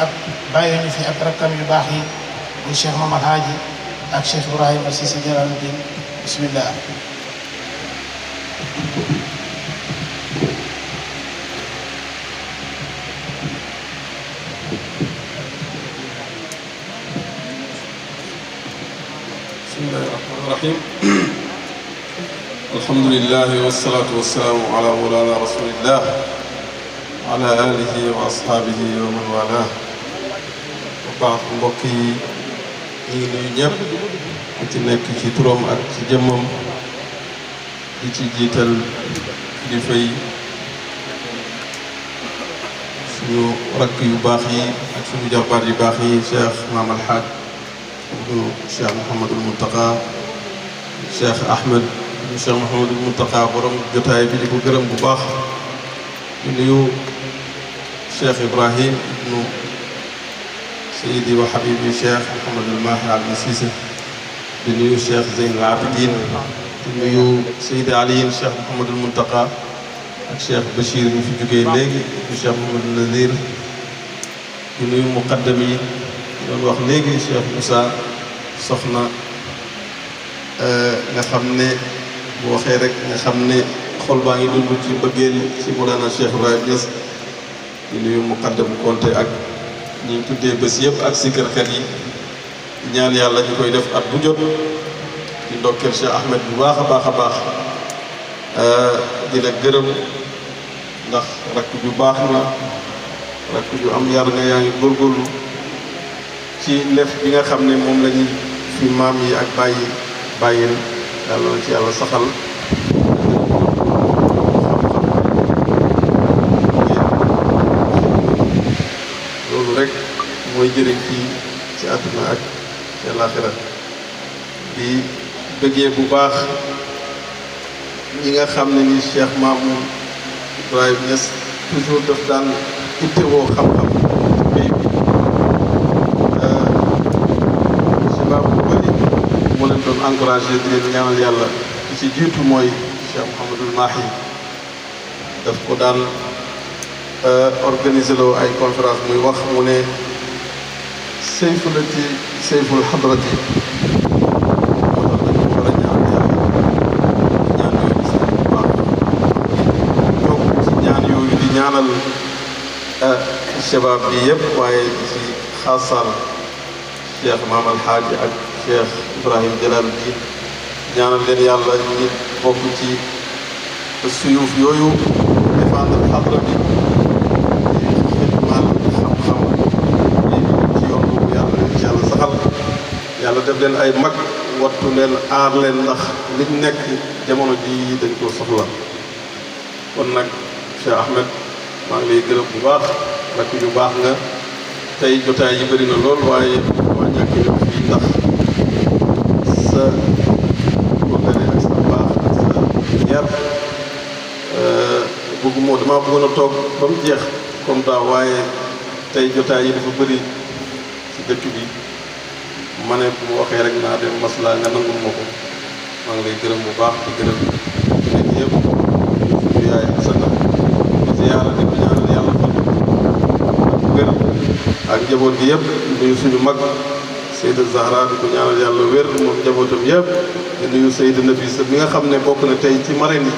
ab bàyyi ñu fi ak rakkam yu baax yi muy Cheikh Mamad Haaji ak Cheikh Ibrahima Cissé Jalaluddin bismillah. bismillahi rahmaani rahim. alhamdulilah wasalaatu wasalaamu ala mawlana rasulillah wa ala alihi wa ashaabihi wa man wala. bu baax mbokk yi ñu ngi nuyu ñëpp ku ci nekk ci turam ak ci jëmmam di ci jiital kilifa yi suñu rakk yu baax yi ak suñu jàmbaar yu baax yi Cheikh Maam Alhaaj ibnu Cheikh Mouhamadul Muntaqa Cheikh Ahmed ibnu Cheikh Mouhamadul Muntaqa borom jotaay bi di ko gërëm bu baax di nuyu Cheikh Ibrahim ibnu Seydi wa Habibi Cheikh Mouhamadul Mahi Al Cissé di nuyu Cheikh Zeyn Al Abidin di nuyu Seydi Aliyin Cheikh Mouhamadul Muntaqa ak Cheikh Bachir ñu fi jógee léegi di Cheikh Mouhamadul Nazir di nuyu muqaddam yi doon wax léegi Cheikh Moussa soxna nga xam ne bu waxee rek nga xam ne xol baa ngi dund ci bëggeel ci Mawlana Cheikh Ibrahima Niass di nuyu muqaddam Konte ak ñi tuddee bés yëpp ak sikkarkat yi ñaan yàlla ñu koy def at bu jot di ndokkeel Cheikh Ahmed bu baax a baax a baax di la gërëm ndax rakk ju baax na rakk ju am yar nga yaa ngi góorgóorlu ci lef bi nga xam ne moom lañu fi maam yi ak bàyyil yàlla na ci yàlla saxal loolu rek mooy jëriñ fii ci àdduna ak ci àllaaxira di bëggee bu baax ñi nga xam ne ni Cheikh Mamoun Ibrahima Niass toujours daf daan ittewoo xam-xam ci pays bi moo leen doon encouragé di leen ñaanal yàlla ki ci jiitu mooy Cheikh Mouhamadul Mahi daf ko daan organisé loo ay conférence muy wax mu ne sayfulati sayful hadrati moo tax dañu war a ñaan yàlla ñaan yooyu gis nañ bu baax yokk ci ñaan yooyu di ñaanal shabab bi yëpp waaye ci xaasal Cheikh Maam Alhaaji ak Cheikh Ibrahim Jalaluddin ñaanal leen yàlla ñu bokk ci suyuuf yooyu défendre xadra bi xidmaal xam-xam ci yoon boobu yàlla leen ci yàlla saxal yàlla def leen ay mag wattu leen aar leen ndax liñ nekk jamono ji dañ ko soxla kon nag Cheikh Ahmed maa ngi lay gërëm bu baax rakk yu baax nga tey jotaay yi bëri na lool waaye waa ñàkk ñëw fii ndax sa bokkale ak sa baax ak sa yar bëgg moo damaa bëggoon a toog ba mu jeex comme daaw waaye tey jotaay yi dafa bëri ci dëkk bi ma ne bu ma waxee rek naa dem maslaa nga nangul ma ko maa ngi lay gërëm bu baax di gërëm nekk yëpp suñu yaay Asana di ziyaara di ko ñaanal yàlla fan ak wér ak njaboot gi yëpp nuyu suñu mag Seyda Zahra di ko ñaanal yàlla wér moom njabootam yëpp di nuyu Seyda Nafisa bi nga xam ne bokk na tey ci marraine yi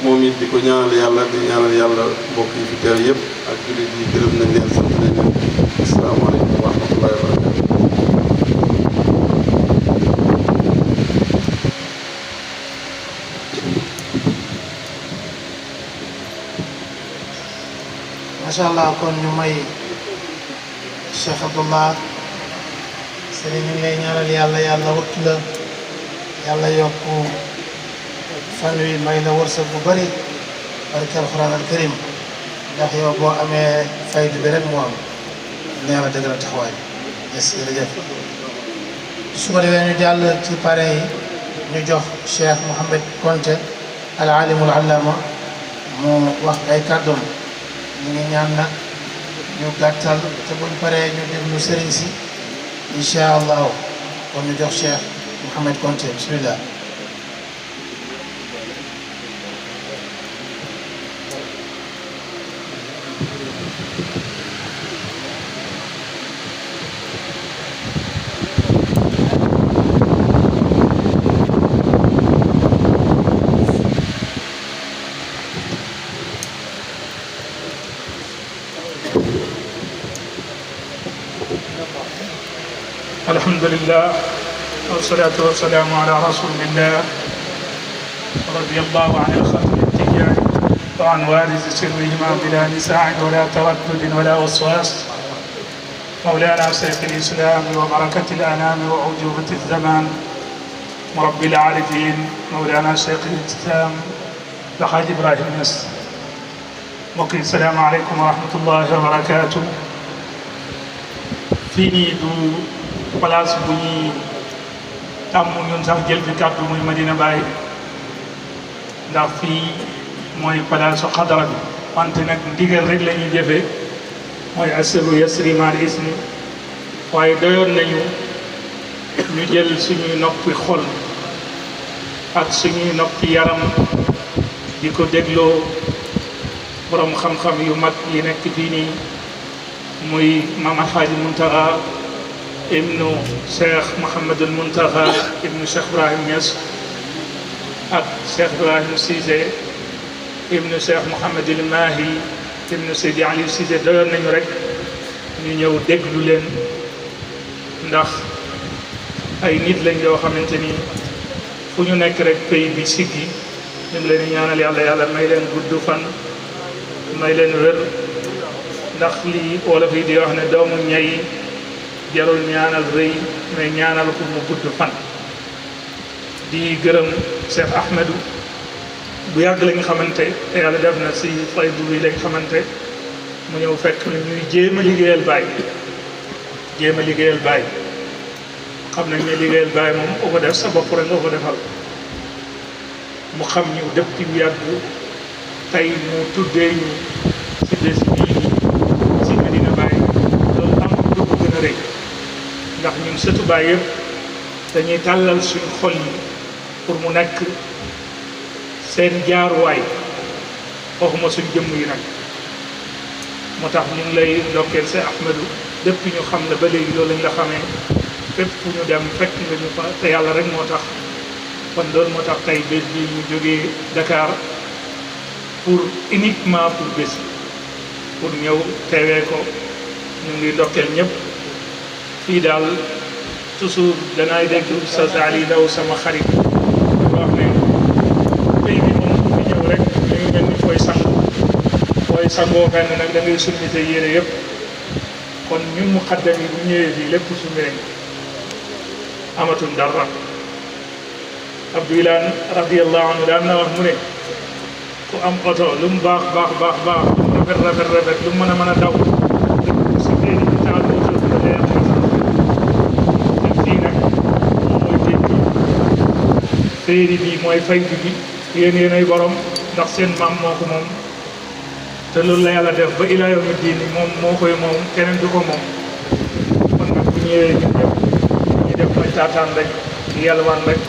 moom it di ko ñaanal yàlla di ñaanal yàlla mbokk yi fi teew yëpp ak jullit yi gërëm nañ leen sant nañ leen asalaamaaleykum wa rahmatullahi wa barakatu macha allah kon ñu may Cheikh Abdullah sëriñ ñu ngi lay ñaanal yàlla yàlla wattu la yàlla yokk fan wi may la wërsëg bu bëri barke alxuraan al karim ndax yow boo amee faydu bi rek moo am ne yàlla dëgg la taxawaay yes jërëjëf su ko defee ñu jàll ci pare yi ñu jox Cheikh Mouhamed Konte al alimul allama mu wax ay kàddoom ñu ngi ñaan nag ñu gàttal te buñ paree ñu déglu sëriñ si incha allahu kon ñu jox Cheikh Mouhamed Konte bismillah الحمد لله والصلاة والسلام على رسول الله رضي الله عن الخاتم التجاني وعن وارث سرهما بلا نزاع ولا تردد ولا وسواس مولانا شيخ الإسلام وبركة الأنام وعجوبة الزمان مربي العارفين مولانا شيخ الإسلام الحاج إبراهيم نياس mbokk yi salaamaaleykum wa rahmatullahi wa barakaatu. fii nii du place bu ñuy tàmm ñun sax jël fi kàddu muy Medina Baye ndax fii mooy place su xadara bi wante nag ndigal rek la ñuy jëfee mooy asiru yasri maal ismi waaye doyoon nañu ñu jël suñuy noppi xol ak suñuy noppi yaram di ko dégloo borom xam-xam yu mag yi nekk fii nii muy maam Alxaaji Muntaxa ibnu Cheikh Mouhamadul Muntaxa ibnu Cheikh Ibrahim Niass ak Cheikh Ibrahim Cissé ibnu Cheikh Mouhamadul Mahi ibnu Seydi Aliou Cissé doyoon nañu rek ñu ñëw déglu leen ndax ay nit lañ yoo xamante ni fu ñu nekk rek pays bi siggi ñu ngi leen di ñaanal yàlla may leen gudd fan may leen wér ndax lii wolof yi di wax ne doomu ñay jarul ñaanal rëy mais ñaanal ko mu gudd fan. di gërëm Cheikh Ahmedou bu yàgg lañ xamante te yàlla def na si faydu bi lañ xamante mu ñëw fekk na ñuy jéem a liggéeyal Baye xam nañ ne liggéeyal Baye moom ku ko def sa bopp rek nga ko defal mu xam ñu depuis bu yàgg. tey mu tuddee ñu si bés bii si Medina Baye loolu am lu ko gën a rëy ndax ñun sëtu Baye yëpp dañuy tàllal suñu xol yi pour mu nekk seen jaaruwaay waxuma suñ jëmm yi nag moo tax ñu ngi lay ndokkeel si Ahmedou depuis ñu xam ne ba léegi loolu lañ la xamee fépp fu ñu dem fekk nga ñu fa te yàlla rek moo tax kon loolu moo tax tey bés bi ñu jógee Dakar pour uniquement pour bés pour ñëw teewee ko ñu ngi ndokkeel ñëpp fii daal toujours danaay dégg Oustaz Ali Ndaw sama xarit wax ne pays bi moom fi ñëw rek ñu ngi mel ni fooy sangoo fenn nag da ngay summi sa yére yëpp kon ñun mu xaddam yi bu ñëwee fii lépp summi nañ amatul dara Abdou Wilane radiyallahu anhu daan na wax mu ne ku am oto lu mu baax lu mu rafet lu mu mën a daw si biir bi taal oto bi da lay am te fii nag mooy géej gi féeri bi mooy faydu bi yéenay borom ndax seen maam moo ko moom te loolu la yàlla def ba ilaa yawmi diini moom moo koy moom keneen du ko moom kon nag bu ñëwee ñun ñëpp ñu def mooy taataan rek yalwaan rek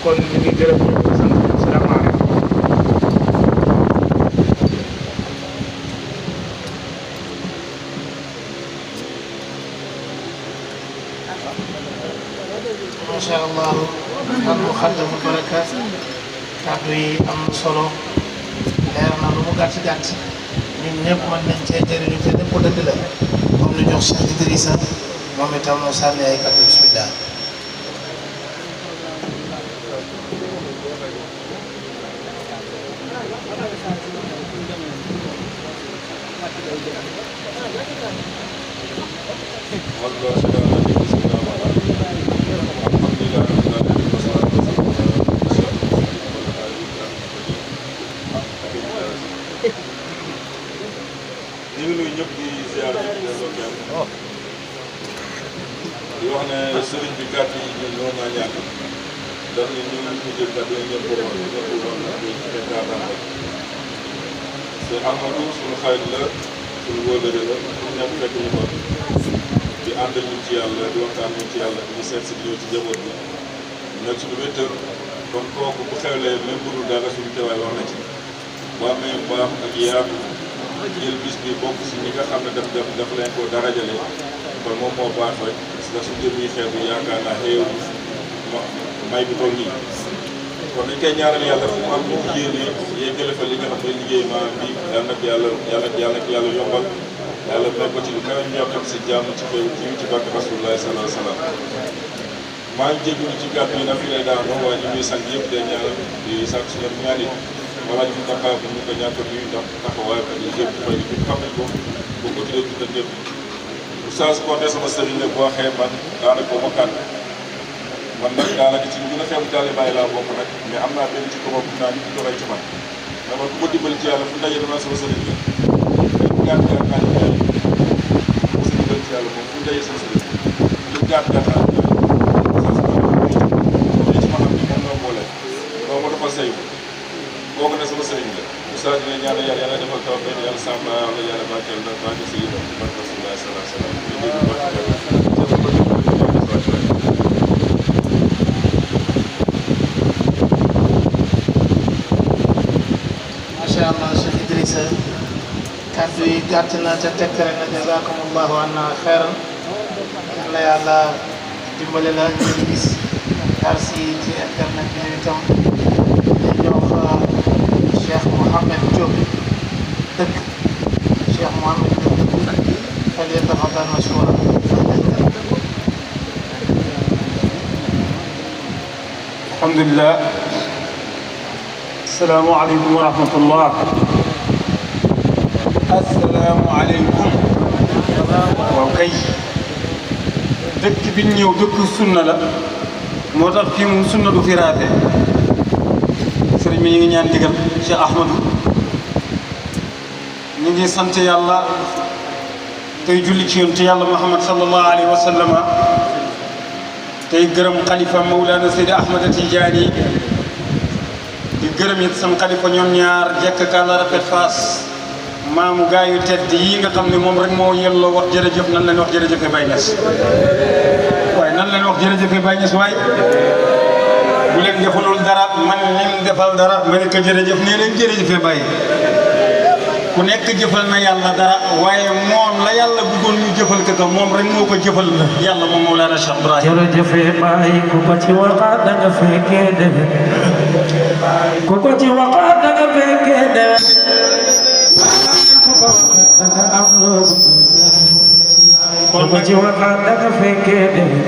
kon ñu ngi gërëm ñëpp sant salaamaaleykum. macha allah kàddu xaddamu baraka kàddu yi am solo leer na lu mu gàtt ñun ñëpp mën nañ cee jëriñu te lépp dëgg la comme ni jox Cheikh Idrissa moom itam mu sànni ay kàddu bismillah. ñu ngi nuyu ñëpp di ziar di ndokkeel di wax ne sëriñ bi gàtt yi ñun ñoo naa ñàkk ndax ñun ñu jël kàddu yi ñëpp bokkoon di gàttal rek te Amadou suñu xarit la suñu wóolëre la ñëpp fekk ñu ko di àndal ñu ci yàlla di waxtaan ñu ci yàlla di seet si ñëw ci njaboot bi nekk suñu wéttal kon kooku bu xewlee même bu dul dara suñu teewaay wax na ci bu amee baax ak yaatu jël bis bi bokk si ñi nga xam ne daf leen ko darajale kon moom moo baax rek parce que suñu jëm yi xeetu yaakaar naa xëew may bi toll nii kon dañ koy ñaanal yàlla fu mu am ñu yéene yeggale fa li nga xam ne liggéey maanaam bi yàlla na ko yàlla yombal yàlla may ko ci lu kawe njortam si jàmm ci xew ci barke Rasulullah sallallahu alayhi wa sallam. maa ngi jégalu ci kàddu yi nag fi lay daanoo waaye ñu ngi sant yëpp day ñaanal di sant si ñoom ñaari wala ñu taxaw bu ñu ko ñàkk a nuyu ndax taxawaay ak yi yëpp fay bi xam nañ ko bu ko tuddee tuddee ñëpp. Oustaz Konté sama sëriñ la bu waxee man daanaka ma kàddu man nag daanaka ci ñu gën a xeebu taalibaay laa bokk nag mais am naa benn ci ko bopp naa nit ñi ko rey ci man mais man ku ma dimbali ci yàlla fu ndaje dama sama sëriñ la gàtt gàtt naa ci yàlla ku sa dimbali ci yàlla moom fu ndaje sama sëriñ lu gàtt gàtt naa ci yàlla li ci ma xam ni moom noo boole loo ma defal sayu kooku ne sama sëriñ la Oustaz dina ñaan yàlla yàlla defal taw benn yàlla sàmm la yàlla barkeel la barke sa yëpp barke Rasulullah sallallahu alayhi wa sallam macha allah Cheikh Idrissa kàddu yi gàtt na te tekkare na jazakumullahu anna xeeran yàlla yàlla dimbale la ñu gis darsi ci internet bi itam ñu jox Cheikh Mouhamed Diop dëkk Cheikh Mouhamed Diop dëkk fal yatafaddal mashkura. alhamdulillah. Assalaamu aleykum wa rahmatullah. Assalaamu aleykum. waaw kay dëkk bi ñu ñëw dëkk sunna la moo tax fii moom sunna du fi raate sëriñ bi ñu ngi ñaan digal Cheikh Ahmadou ñu ngi sant yàlla tey julli ci yonent yàlla Muhammad sallallahu alayhi wa sallama tey gërëm xalifa Mawlana Seydi Ahmad Tijaani di gërëm it sam xalifa ñoom ñaar jekk kàlla rafet faas maamu gaa yu tedd yi nga xam ne moom rek moo yelloo wax jërëjëf nan leen wax jërëjëfe Baye Niass waaye nan leen wax jërëjëfe Baye Niass waaye bu leen defalul dara man lim defal dara ma ne ko jërëjëf nee leen jërëjëfe Baye ku nekk jëfal na yàlla dara waaye moom la yàlla bëggoon ñu jëfal ko moom rek moo ko jëfal yàlla moom Mawlana Cheikh Ibrahim jërëjëf Baye ku ko ci waxaat da nga fekkee déwén ku ko ci waxaat da nga fekkee déwén ku ko waxaat da nga am loo ku ko ci waxaat da nga fekkee déwén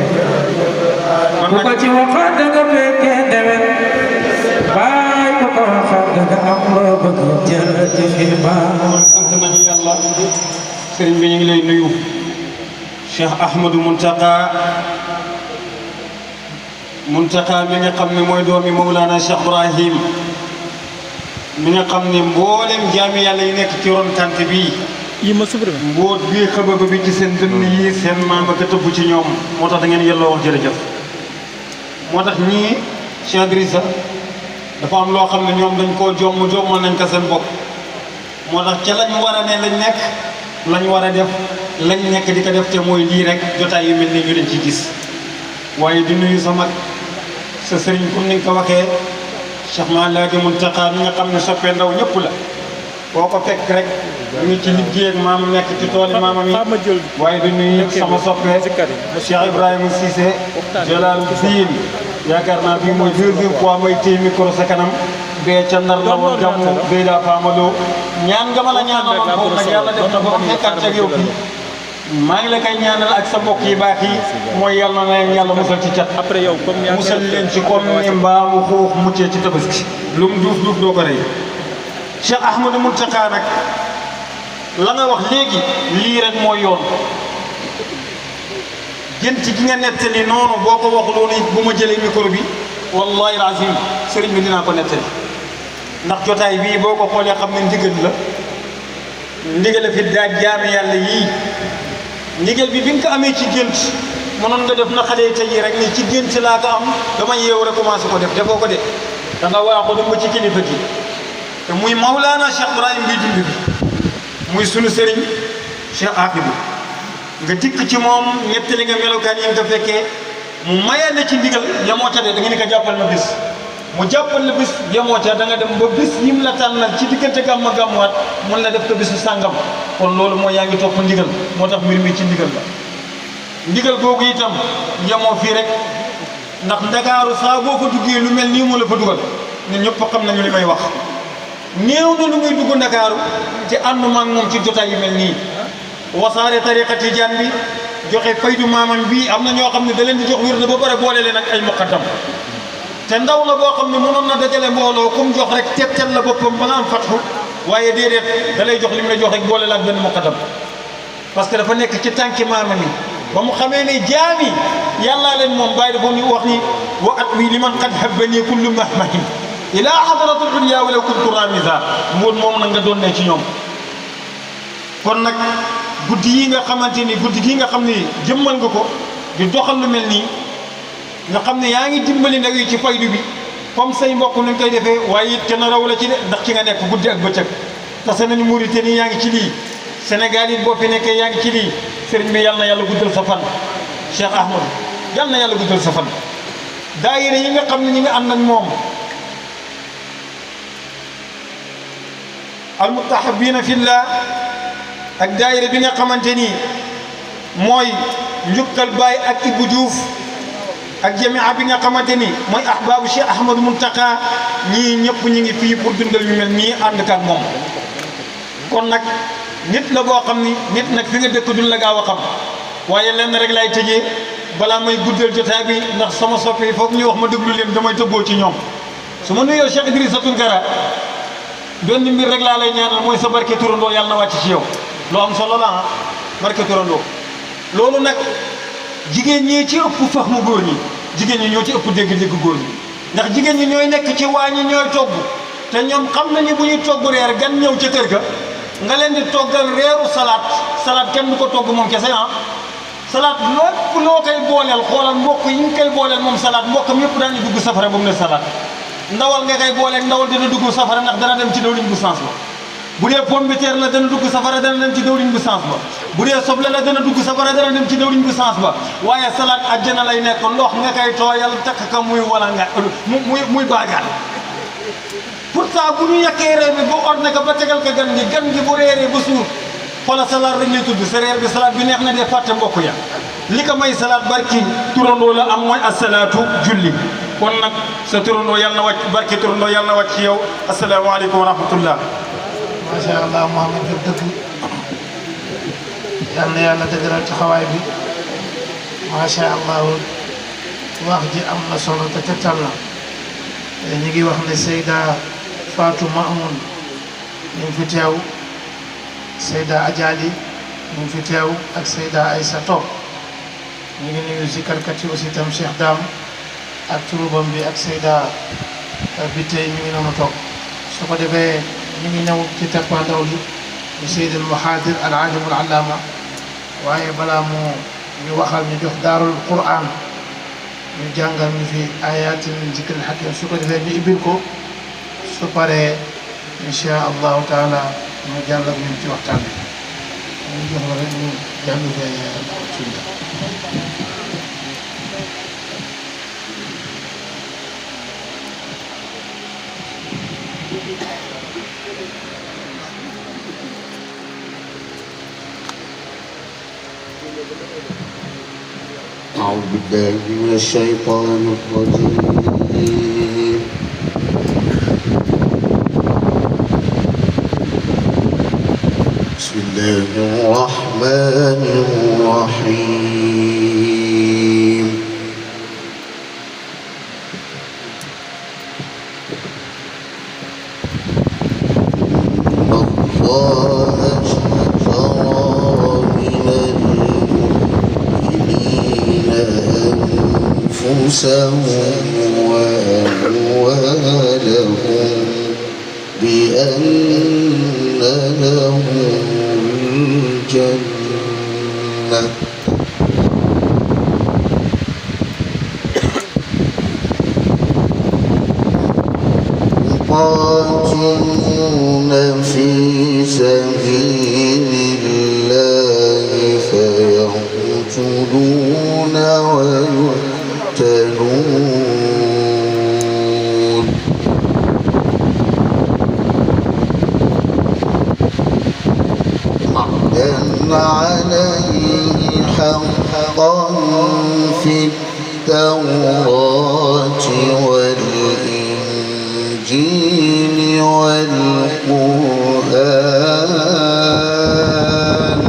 ku ko ci waxaat da nga fekkee déwén Baye ku ko waxaat da nga am loo bëgg jërëjëf Baye. sant nañu yàlla sëriñ bi ñu ngi lay nuyu Cheikh Ahmadou Muntaka mi nga xam ne mooy doomi Mawlana Cheikh Ibrahim mi nga xam ne mboolem jaami yàlla yi nekk ci ron tànt bii mboot bii xababa bi ci seen dënn yi seen maama ka tëbb ci ñoom moo tax da ngeen yelloo wax jërëjëf moo tax ñii Cheikh Idrissa dafa am loo xam ne ñoom dañ koo jommal nañ ko seen bopp moo tax ca lañ war a ne lañ nekk lañ war a def lañ nekk di ko def te mooy lii rek jotaay yu mel ni ñu leen ci gis waaye di nuyu sa mag sa sëriñ comme ni nga ko waxee Cheikh Maalaji Muntaka mi nga xam ne soppee ndaw ñëpp la boo ko fekk rek ñu ngi ci liggéey ak maam nekk ci tooli maamam yi waaye di nuyu sama soppee Cheikh Ibrahima Cissé Jalal Diin yaakaar naa bii mooy deuxième fois may téye micro sa kanam bee ca Ndar la woon gàmmu bee daa faamaloo ñaan nga ma la ñaanaloon foofu nag yàlla def na ba am nekkaat ak yow fii maa ngi la koy ñaanal ak sa mbokk yi baax yi mooy yàlla na leen yàlla musal ci cat musal leen ci comme ni mbaamu xuux muccee ci tabaski lu mu duuf duuf doo ko rey Cheikh Ahmadou Muntaka nag la nga wax léegi lii rek mooy yoon gént gi nga nettali noonu boo ko waxuloon it bu ma jëlee micro bi wallahi alazim sëriñ bi dinaa ko nettali ndax jotaay bii boo ko xoolee xam ne ndigal la ndigal fi daaj jaami yàlla yii ndigal bi nga ko amee ci gént mënoon nga def na xale tey yi rek ni ci gént laa ko am dama yeewu rek commencé ko def defoo ko de da nga waaxu dem ba ci kilifa gi te muy Mawlana Cheikh Ibrahim bi dund bi muy sunu sëriñ Cheikh Afidou nga dikk ci moom ñettali nga melokaan yi nga fekkee mu mayee la ci ndigal yemoo ca de da nga ni ko jàppal na bis mu jàppal la bis yemoo ca da nga dem ba bis yim la tànnal ci diggante gàmma gàmmuwaat mun la def ko bisu sàngam kon loolu mooy yaa ngi topp ndigal moo tax mbir mi ci ndigal la ndigal googu itam yemoo fii rek ndax ndakaaru saa boo fa duggee lu mel nii moo la fa dugal ñun ñëpp xam nañu li may wax néew na lu muy dugg ndakaaru te ànduma ak moom ci jotaay yu mel nii wasaare tariqa tijaan bi joxe faydu maamam bii am na ñoo xam ne da leen di jox wirde ba pare boole leen ak ay muqaddam te ndaw la boo xam ne mënoon na dajale mbooloo kum jox rek tettel la boppam ba nga am fatxu waaye déedéet da lay jox li mu lay jox rek boole la ak benn muqaddam parce que dafa nekk ci tànki maamam yi ba mu xamee ne jaami yàllaa leen moom bàyyi dafa ñu wax ni wa at wi li man qad habbani kullu mahmahin ila hadratul dunya walaw kuntu ramisa mboon moom nag nga doon ne ci ñoom kon nag guddi yi nga xamante ni guddi gii nga xam ni jëmmal nga ko di doxal lu mel nii nga xam ne yaa ngi dimbali ndaw yi ci faydu bi comme say mbokk nuñ koy defee waaye it kenn raw la ci de ndax ci nga nekk guddi ak bëccëg tase nañu Mauritanie yaa ngi ci lii Sénégal it boo fi nekkee yaa ngi ci lii sëriñ bi yal na yàlla guddal sa fan Cheikh Ahmad yal na yàlla guddal sa fan daayira yi nga xam ne ñi nga ànd ak moom almutahabina fillah ak daayira bi nga xamante ni mooy njukkal baay ak Ibou Diouf ak jamia bi nga xamante ni mooy ahbaabu Cheikh Ahmadou Mountakha ñii ñëpp ñi ngi fii pour dundal yu mel nii ànd ak moom kon nag nit la boo xam ni nit nag fi nga dëkk duñ la gaaw a xam waaye lenn rek lay tëjee balaa may guddal jotaay bi ndax sama soppi foog ñu wax ma déglu leen damay tëbboo ci ñoom su ma nuyoo Cheikh Idrissa Tounkara benn mbir rek laa lay ñaanal mooy sa barke turandoo yàlla na wàcc ci yow loo am solo la ah barke turandoo loolu nag jigéen ñi ci ëpp fax mu góor ñi jigéen ñi ñoo ci ëpp dégg-dégg góor ñi ndax jigéen ñi ñooy nekk ci waañ ñi ñooy togg te ñoom xam nañu bu ñuy togg reer gan ñëw ca kër ga nga leen di toggal reeru salaat kenn du ko togg moom kese ah salaat lépp loo koy booleel xoolal mbokk yi nga koy booleel moom salaat mbokkam yëpp daañu dugg safara ba mu ne salaat ndawal nga koy booleeg ndawal dina dugg safara ndax dana dem ci dawlin bu sens ba bu dee pomme de terre la dana dugg safara dana dem ci dawlin bu sens ba bu dee soble la dana dugg safara dana dem ci dawlin bu sens ba waaye salaat àjjana lay nekk ndox nga koy tooyal takk ka muy wala nga muy baagaan pourtant bu ñu yàkkee reer bi ba ordné ko ba tegal ko gan gi bu reeree ba suur xoola salaat rek lay tudd sa reer bi salaat bi neex na dee fàtte mbokk ya li ko may salaat barki turandoo la am mooy asalaatu julli kon nag sa turandoo yàlla na wàcc barki turandoo yàlla na wàcc ci yow asalaamaaleykum wa rahmatullah macha allah Mouhamed Diop dëgg yal na yàlla dëgëral taxawaay bi macha allah wax ji am na solo te tegtal na ñu ngi wax ne Seyda Fatou Mamoun ñu ngi fi teew Seyda Adjali ñu ngi fi teew ak Seyda Aïssa Top ñu ngi nuyu zikarkat yi aussi tam Cheikh Dame ak turubam bi ak Seyda Bitey ñu ngi noonu toog su ko defee ñu ngi ñëw ci teppandaw li ñu Seydi al Muhadir al alim al allama waaye balaa mu ñu waxal ñu jox daarul Qur'an ñu jàngal ñu fi ayatin min zikril hakim su ko defee ñu ibbil ko su paree insha allahu taala ñu jàll ak ñun ci waxtaan bi ñu jox la rek ñu jàng fi ay sunna أعوذ بالله من الشيطان الرجيم بسم الله الرحمن الرحيم إن الله اشترى من المؤمنين أنفسهم وأموالهم بأن لهم الجنة يقاتلون في سبيل الله فيقتلون ويقتلون وعدا عليه حقا في التوراة والإنجيل والقرآن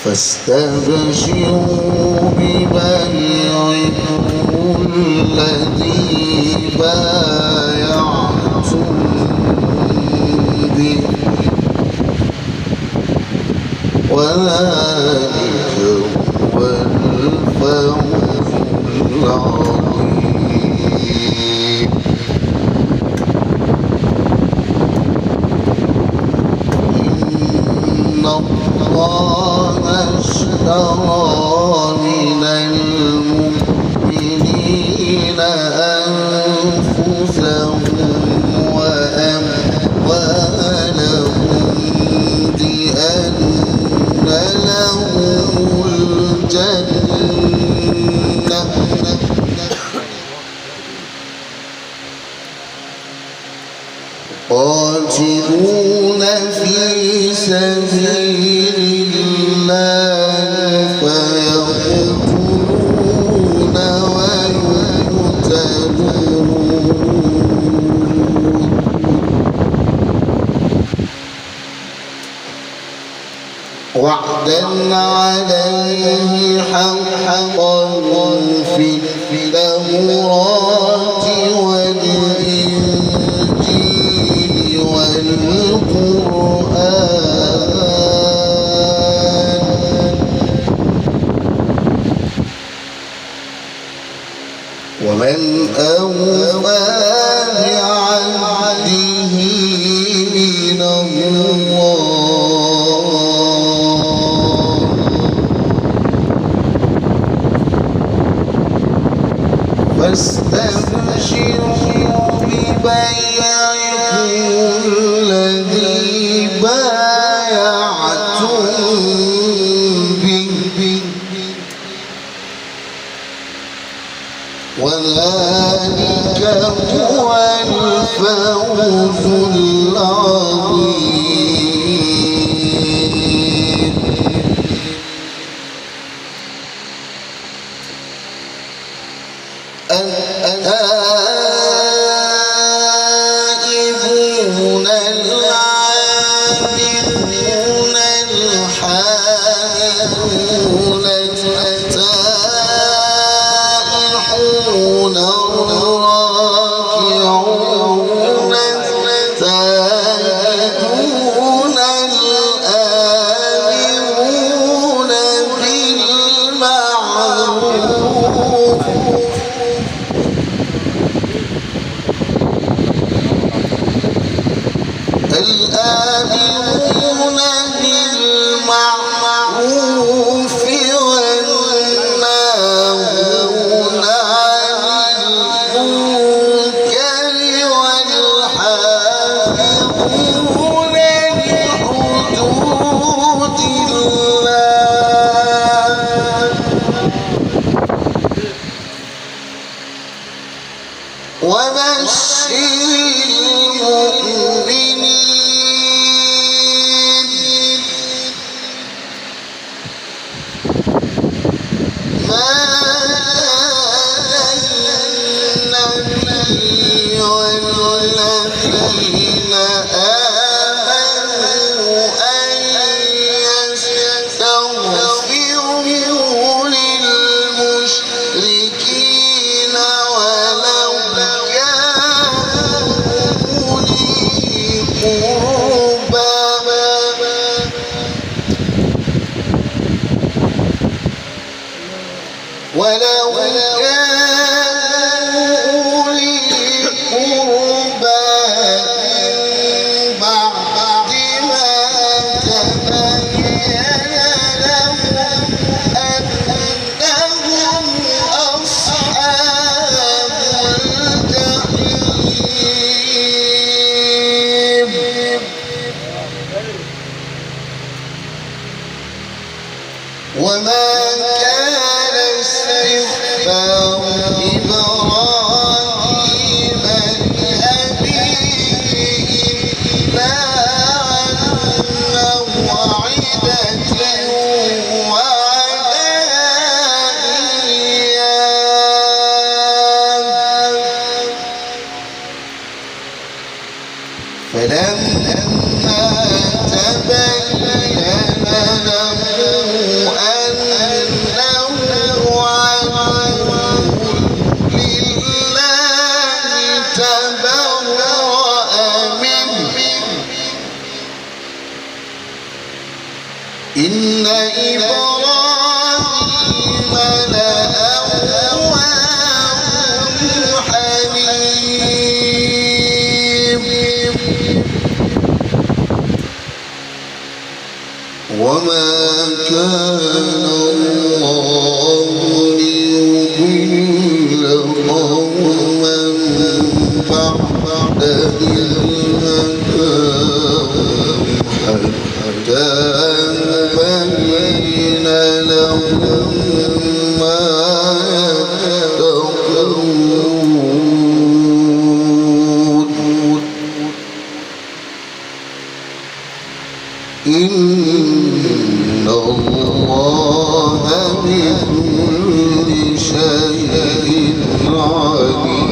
فاستبشروا ببيعكم الذي بايعتم به وذلك هو الفوز العظيم. إن الله اشترى من المؤمنين أنفسهم وأموالهم بأن لهم الجنة قاتلون في سبيل الله فيقتلون ويقتلون وعدا عليه حقا في التوراة والإنجيل والقرآن ومن أوفى بعهده من الله فاستبشروا ببيعكم الذي بايعتم به وذلك هو الفوز العظيم. التائبون العابدون الحامدون السائحون الراكعون الساجدون الآمرون بالمعروف الآمرون بالمعروف والناهون عن المنكر والحافظون لحدود الله وبشر المؤمنين. ما كان النبي والذين آمنوا أن يستغفروا للمشركين ولو كانوا أولي قربى ولو كانوا أولي قربى من بعد ما تبين لهم أنهم أصحاب الجحيم. وما كان استغفار إبراهيم لأبيه إلا عن موعدة وعدها إياه فلما تبين له إن إبراهيم لأواه حليم وما كان الله ليضل قوما بعد إذ هداهم حتى يبين لهم ما يتقون إن الله بكل شيء عليم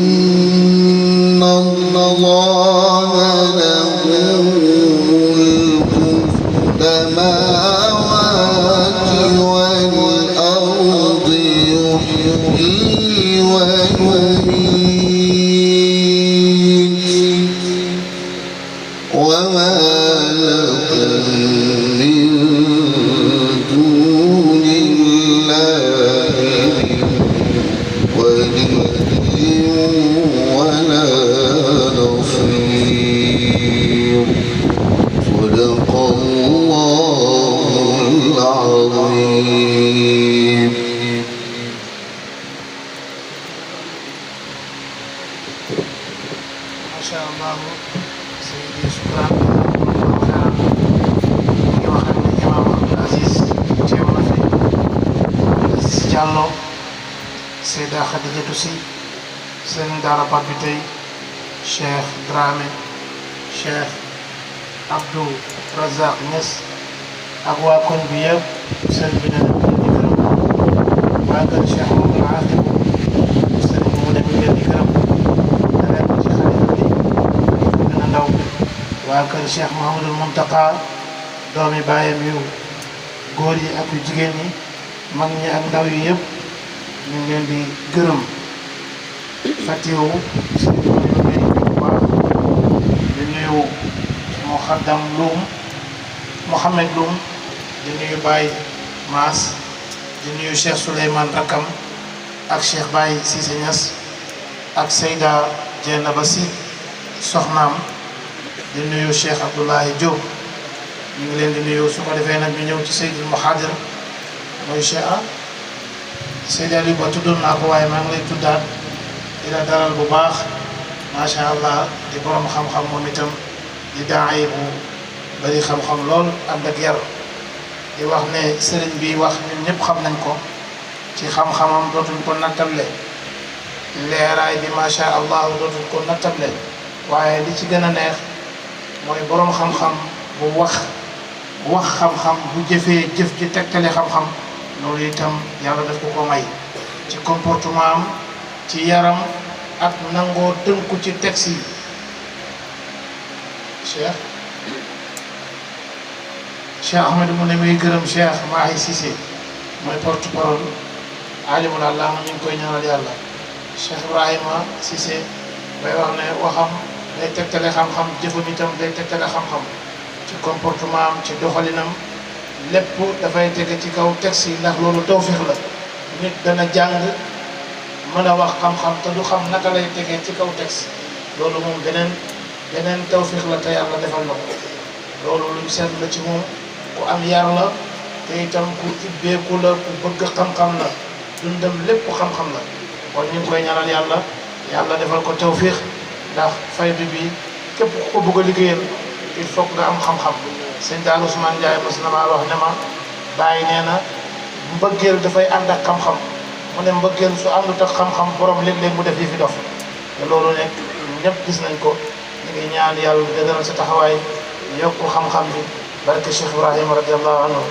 إن الله له ملك السماوات والأرض يحيي ويميت وما لكم من دون الله ولي ولا نصير صدق الله العظيم ما شاء الله سيدي شكرا ñu waxal ni imam Abdul Aziz teew na fi Aziz Diallo Seyda Khadijatou Sy seen daara Pape Tey Cheikh Dramé Cheikh Abdou Razak Niass ak waa koñ bi yëpp seen bi ne leen di gërëm waa kër Cheikh Mamadou Afib seen bi mu dem leen di gërëm dalee ko ci xalifa bi gën a ndaw waa kër Cheikh Mouhamadul Mountakha doomi baayam yu góor yi ak yu jigéen ñi mag ñi ak ndaw yi yëpp ñu ngi leen di gërëm fàttewu sëriñ bi ñu ngi bu baax di nuyu Muxaddam Loum Mohamed Loum di nuyu Baye Maas di nuyu Cheikh Souleymane Rakam ak Cheikh Baye Cissé Niass ak Seyda Dieynaba Sy soxnaam di nuyu Cheikh Abdoulaye Diop ñu ngi leen di nuyu su ko defee nag ñu ñëw ci Seydil Muhadir mooy Cheikh Seydi Aliou Ba tuddoon naa ko waaye maa ngi lay tuddaat di la dalal bu baax macha allah di borom xam-xam moom itam di daay bu bari xam-xam lool ànd ak yar di wax ne sëriñ bi wax ñun ñëpp xam nañ ko ci xam-xamam dootuñ ko nattable leeraay bi macha allah dootuñ ko nattable waaye li ci gën a neex mooy borom xam-xam bu wax xam-xam bu jëfee jëf ji tegtale xam-xam loolu itam yàlla daf ko ko may ci comportement am ci yaram ak nangoo tënku ci texte yi Cheikh Ahmed mu ne muy gërëm Cheikh Mahi Cissé mooy porte-parole alimul allah ñu ngi koy ñaanal yàlla Cheikh Ibrahima Cissé bay wax ne waxam day tegtale xam-xam jëfam itam day tegtale xam-xam ci comportement am ci doxalinam lépp dafay tege ci kaw texte yi ndax loolu tawfiix la nit dana jàng mën a wax xam-xam te du xam naka lay tegee ci kaw texte loolu moom beneen tawfiix la te yàlla defal na ko loolu luñ seet la ci moom ku am yar la te itam ku ibbeeku la ku bëgg xam-xam la dundam lépp xam-xam la kon ñu ngi koy ñaanal yàlla defal ko tawfiix ndax faydu bi képp ku ko bëgg a liggéeyal il faut nga am xam-xam sëñ Daal Ousmane Ndiaye mos na maa wax ne ma bàyyi nee na mbëggeel dafay ànd ak xam-xam mu ne mbëggeel su àndut ak xam-xam borom léeg-léeg mu def yi fi dof te loolu nekk ñëpp gis nañ ko ñu ngi ñaan yàlla dëgëral sa taxawaay yokku xam-xam bi barke Cheikh Ibrahima radiallahu anhu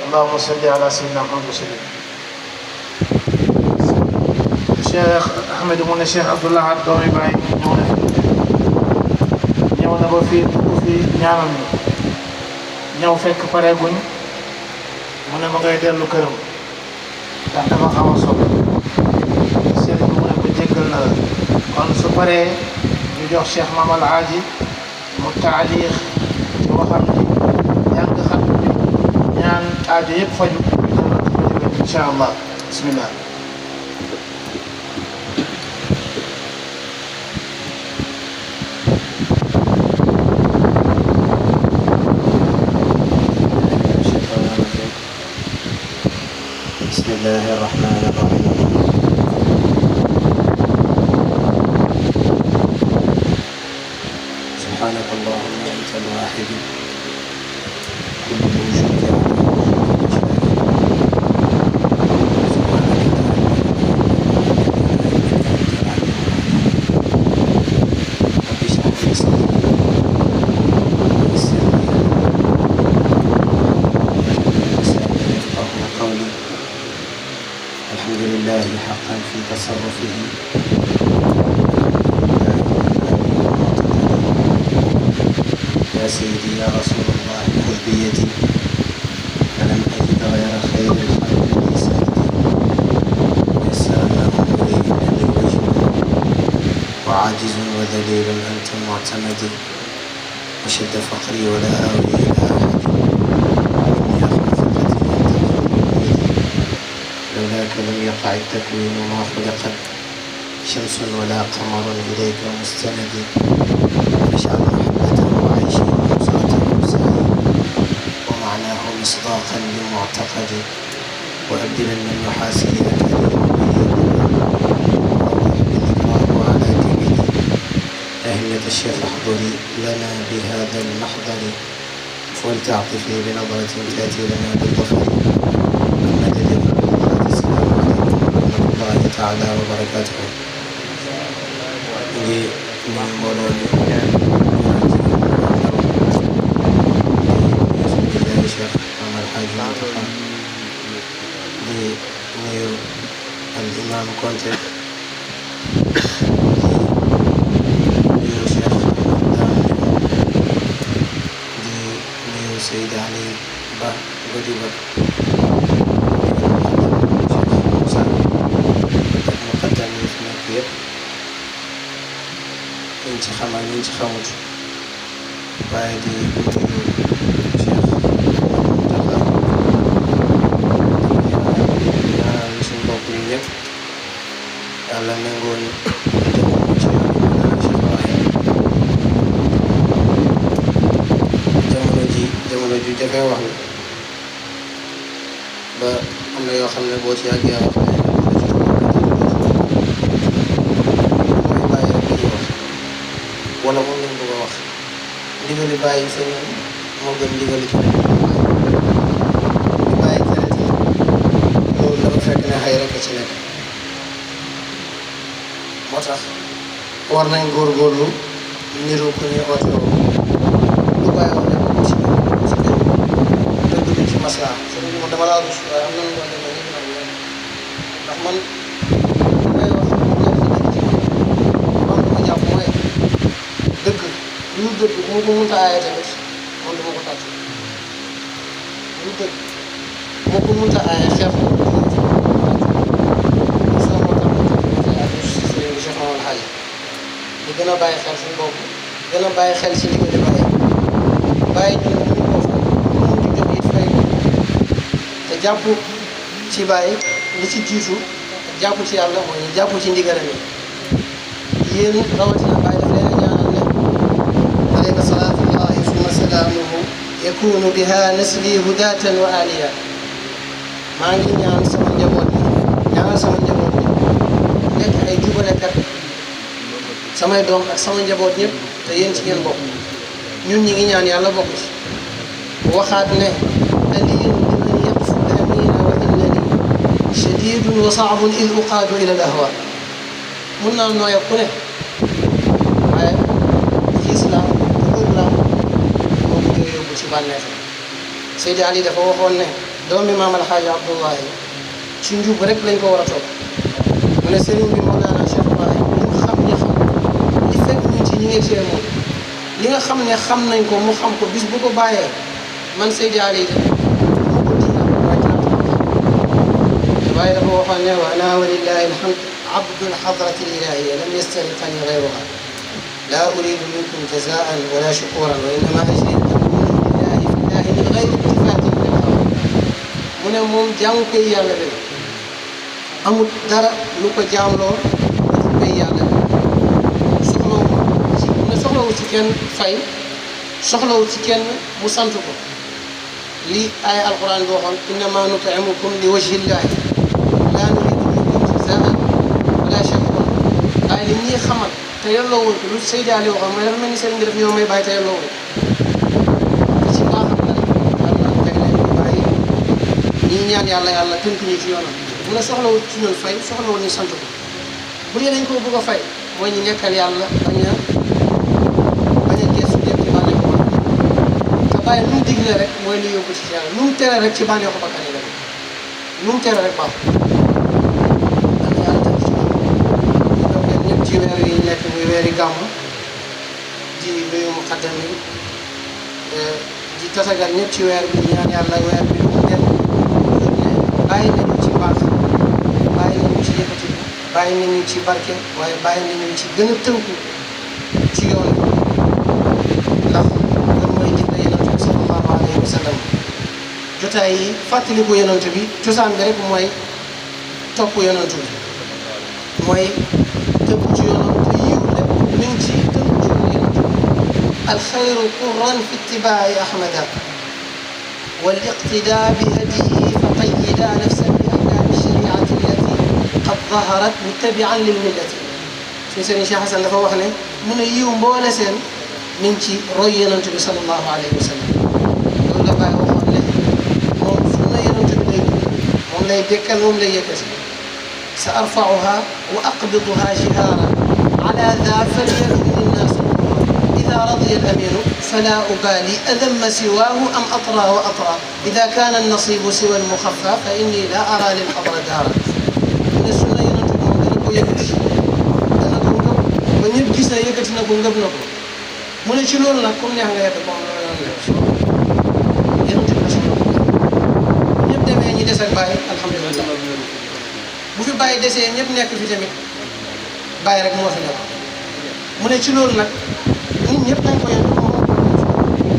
allahumma salli ala sayyidina Muhammad wa sallim Cheikh Ahmed mu ne Cheikh Abdoulaye doomi Baye ñëw na ba fii dugg fii ñaanal ñu ñëw fekk pareeguñ mu ne ma ngay dellu këram ndax dafa xaw a soppi sëriñ bi mu ne ko jéggal paree ñu jox Cheikh Mame El Hadji mu taaliix ci waxam ji jàng xam bi ñaan aajo yëpp faju jëlatu ko déwén incha allah bismillah بسم الله الرحمن الرحيم سبحانك اللهم أنت الواحد كل وجود الحمد لله حقا في تصرفه يا سيدي يا رسول الله خذ بيدي فلم أجد غير خير الخلق لي سيدي يسر الله إليه الذي وجهه وعاجز وذليل أنت معتمدي وشد فقري ولا آوي إلى أحد إني أخاف قتلي لولاك لم يقع التكوين ما خلقت شمس ولا قمر إليك مستندي فاجعل محبته وعيشه ونصرته وسعيه ومعناه مصداقا لمعتقدي وأبدلا من محاسن أكرم بالإكرام على كبدي أهمية الشيخ احضري لنا بهذا المحضر ولتعطفي بنظرة تأتي لنا بالظفر المدد السلام عليكم ورحمة الله تعالى وبركاته ngi nuyu mbooloo mi di Cheikh Mame El Hadji Mountakha di nuyu al imam Konte di nuyu Cheikh Dame di nuyu Seydi Ali Ba Godi Ba Cheikh Moussa ak muqaddam yi fi nekk yëpp ñu ci xam ak ñu ci xamut waaye di nuyu Cheikh Mountakha ñaanal suñu bopp yi ñëpp yàlla nangoo ñu demoon ci Cheikh Ibrahim jamono ju jafee wax la ba am na yoo xam ne boo ci yàggee wax wala moom lañ bëgg a wax ndigali bàyyi sa ñoom moo gën ndigali ci di bàyyi traité loolu dafa fekk ne xëy rek ci nekk moo tax war nañ góorgóorlu niru ku ñuy oote woo lu bàyyi wax ne ko ci biir dëgg bi ci maslaa sëñ moom dama laa rus waaye am na lu doon demee ñëpp nag ndax man li may wax lu dëgg bu ma ko mënta aaye tamit man du ma ko tàcc lu dëgg bu ma ko mënta aaye xeex ko sa moo tax sëriñ bi Cheikh Mame El Hadji ñu gën a bàyyi xel suñu bopp gën a bàyyi xel ci li nga di bàyyi ñun ñu ko fa mun di jóg it fay te jàpp ci bàyyi li ci jiitu jàpp ci yàlla mooy ñu jàpp ci ndigalam yi yéen rawatina bàyyi daf leen a ñaanal ne عليك صلاة الله ثم سلامه يكون بها نسلي هداة وآليا maa ngi ñaan sama njaboot bi ñaanal sama njaboot bi nekk ay jubalekat samay doom ak sama njaboot ñëpp te yéen ci ngeen bokk ñun ñi ngi ñaan yàlla bokk ci waxaat ne aliin liman yaqfu amina wa innani shadidun wa saabun id uqaadu ila al ahwa mun naa nooy ak ku ne waaye islam moo ko jóge yóbbu ci bànneex Seydi Ali dafa waxoon ne doomi Maam El Hadji Abdoulaye ci njub rek lañ ko war a topp mu ne sëriñ bi Mawlana Cheikh Ibrahim ñu xam ñi xam li fekk ñu ci ñi ngi cee moom li nga xam ne xam nañ ko mu xam ko bis bu ko bàyyee man Seydi Ali de moo ko dina waaye dina ko waaye dafa waxoon ne wa ana walillahi alhamd عبد الحضرة الإلهية لم يسترقني غيرها لا أريد منكم جزاء ولا شكورا وإنما أجري أن أكون لله في الله من غير التفات للهوى mu ne moom jaamu koy yàlla bi amul dara lu ko jaamloo dafa koy yàlla bi soxlawu ci kenn fay soxlawu ci kenn mu sant ko lii ay alquran bi waxoon innama nut'imukum li wajhi llahi la nuridu minkum jazaan wala shakuran waaye li ñuy xamal te yelloo woon ko lu Seydi Ali waxoon mooy dafa mel ni seen mbir daf ñoo may bàyyi te yelloo woon ci baaxam na yàlla teg leen ñu bàyyi ñi ñaan yàlla yàlla tënk ñu ci yoonam mu ne soxlawul ci ñun fay soxlawul ñu sant ko bu dee dañ ko bëgg a fay mooy ñu nekkal yàlla bañ a geesu jëm ci bànneexu bakkan te bàyyi lu mu digle rek mooy li yóbbu ci yàlla lu mu tere rek ci bànneexu bakkan yi rek lu mu tere rek baax ak yàlla tënk ci ñoom ñëpp ci weer yi nekk muy weeri gàmm di nuyu muqaddam yi di tatagal ñëpp ci weer bi ñaan yàlla weer bi mu dem bàyyi nañu ci baax bàyyi nañu ci yëkkati bàyyi nañu ci barke waaye bàyyi nañu ci gën a tënku ci yoon ndax loolu mooy digle yonent bi sallallahu alayhi wa sallam jotaay yi fàttaliku yonent bi cosaan bi rek mooy topp yonent bi mooy tënku ci yoonam te yiw lépp mi ngi ci tënku ci yoon yonent bi alxayru quran fi ittibaai ahmada wal iqtidaa bi hadiyi fa qayyida nafsa bi ahkaami shariati allati qad zaharat muttabian lil millati suñu sëriñ Cheikh Hassan dafa wax ne mu ne yiw mboole seen mi ngi ci roy yonent bi sallallahu alayhi wa sallam loolu la bàyyi waxoon ne moom sunna yonent bi lay moom lay dekkal moom lay yëkkati sa arfauha wa aqbiduha jihaara ala da falyadunni nnaasu ida radiya al aminu fala ubali adamma siwaahu am atra wa atra ida kaana annasibu siwa almuxafa fa inni la ara lil xadra daara mu ne sunna yonent bi moom dana ko yëkkati dana ko ngëb ba ñëpp gis na yëkkati na ko ngëb na ko mu ne ci loolu nag comme neex nga yedd ko am loolu nekk yonent bi soxla ko ñëpp demee ñi des ak bàyyi alhamdulilah bu fi bàyyi desee ñëpp nekk fi tamit bàyyi rek moo fi nekk mu ne ci loolu nag nit ñëpp dañ ko yëngu moom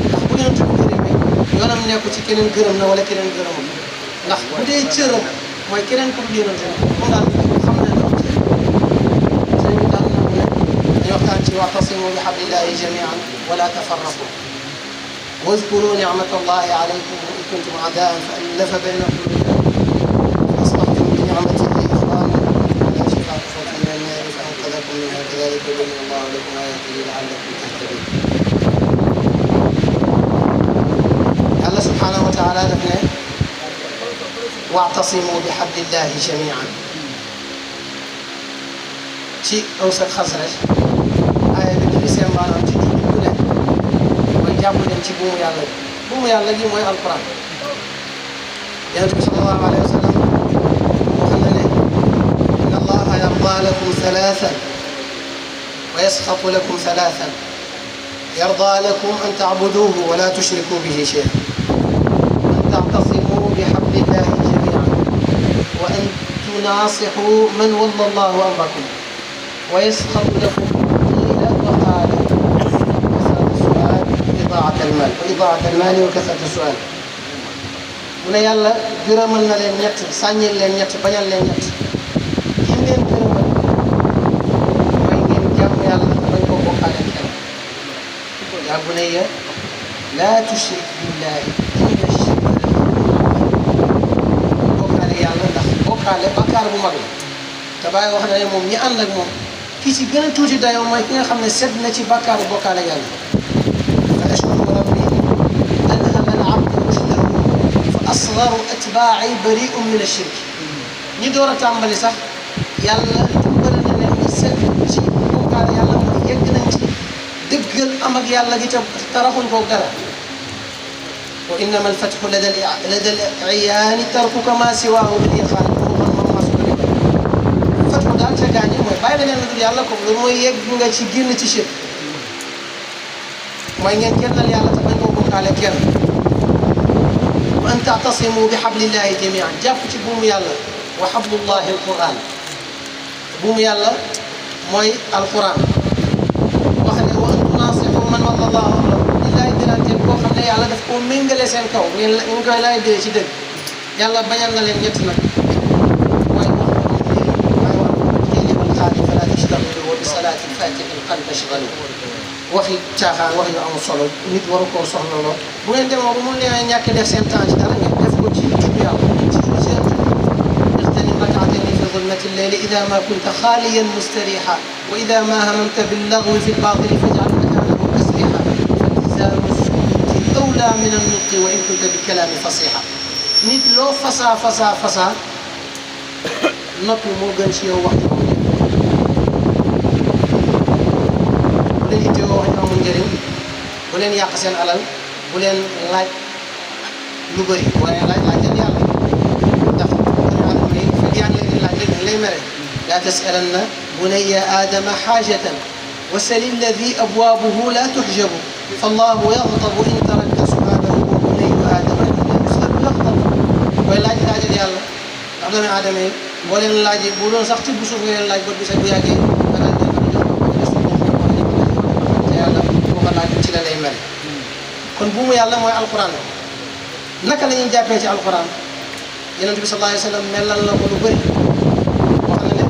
ndax bu yonent bi gërëmee yoonam nekku ci keneen gërëm na wala keneen gërëmul ndax bu dee cëram mooy keneen ku dul yonent bi moom daal xam na ne ci sëñ bi daal na mu ne dañu waxtaan ci wa'tasimu bi hablillahi jami'an wala tafarraqu wazkuru ni'mata allahi alaykum wa in kuntum a'da'an fa allafa bayna qulubikum fa asbahtum bi ni'matihi ikhwanan ala shifa hufratin min an-nar fa anqadhakum minha kadhalika yubayyinu allahu lakum ayatihi la'allakum tahtadun yàlla subhanahu wa ta'ala daf ne wa'tasimu bi hablillahi jami'an ci Aws ak Xasraj aaya bi li seen maanaam ci jullit bu nekk mooy jàpp leen ci buumu yàlla gi buumu yàlla gi mooy alquran yonent bi sallallahu alayhi wa sallam wax na ne inna allaha yarda lakum thalathan wa yasxatu lakum thalathan yarda lakum an ta'buduhu wa la tushriku bihi shay'an an ta'tasimu bi hablillahi jami'an wa an tunasihu man walla allahu amrakum ويسخر لكم قيل وقال كثرة السؤال وإضاعة المال وإضاعة المال وكثرة السؤال mu ne yàlla gërëmal na leen ñett sàññil leen ñett bañal leen ñett yim leen gërëmal mooy ngeen jàmm yàlla bañ ko bokkaale kenn yaa bunayya laa tushrik billahi inna shirka bokkaale yàlla ndax bokkaale bakkaar bu mag la te Baay wax na ne moom ñi ànd ak moom ki ci gën a tuuti dayoo mooy ki nga xam ne set na ci bàkkaaru bokkaale yàlla fa ashkuru rabbi alhama al-abdu rushdahu fa asgaru atbaa'i bari'un min ash-shirk ñi door a tàmbali sax yàlla dimbali na leen ñu set ci bokkaale yàlla mooy yegg nañ ci dëggal am ak yàlla gi tam taraxuñ ko dara wa innama al-fathu lada al-iyaani tarkuka ma siwaahu bil iqaan fatxu daal ca gaañi mooy bàyyi la leen lu dul yàlla comme loolu mooy yegg nga ci génn ci shirk mooy ngeen kennal yàlla te bañ koo bokkaale kenn wa an taatasimu bi hablillahi jamian jàpp ci buumu yàlla wa hablullahi alquran buumu yàlla mooy alquran wax ne wa naasihu man wallallahu li laay dirante koo xam ne yàlla daf koo méngale seen kaw ngeen koy laay dee ci dëgg yàlla bañal na leen ñett nag mooy wax mooy wax kéelibal xaali fala tashtagilu wa bi salaati fatihi qad tashgalu waxi caaxaan wax yu amul solo nit waru koo soxla loo bu ngeen demoo ba mun leen ñàkk def seen temps ci dara ngeen def ko ci tudd yàlla ci seen اغتنم ركعتين في ظلمة الليل إذا ما كنت خاليا مستريحا وإذا ما هممت باللغو في الباطل فاجعل مكانه تسبيحا فالتزام السكوت أولى من النطق وإن كنت بالكلام فصيحا nit loo fasaa noppi moo gën ci yow waxtu bu leen ittewoo wax ñu amul njëriñ bu leen yàq seen alal bu leen laaj lu bëri waaye laaj leen yàlla ndax yaa ngi leen di laaj rek lay mere laa tasalanna bunayya aadama xaajatan wasali alladi abwaabuhu laa tuxjabu fallahu yaxdabu in tarakta sualahu wa bunayyu aadama illa yusalu yaxdabu koy laajal yàlla ndax doomi aadama yi boo leen laajee bu doon sax ci bu suuf nga leen laaj bët bi sax bu yàggee nga laaj leen ko jox te yàlla boo ko laaj ci la lay mere kon bu mu yàlla mooy alquran naka la ñuy jàppee ci alquran yonent bi sallallahu alayhi wa sallam melal na ko lu bëri wax na ne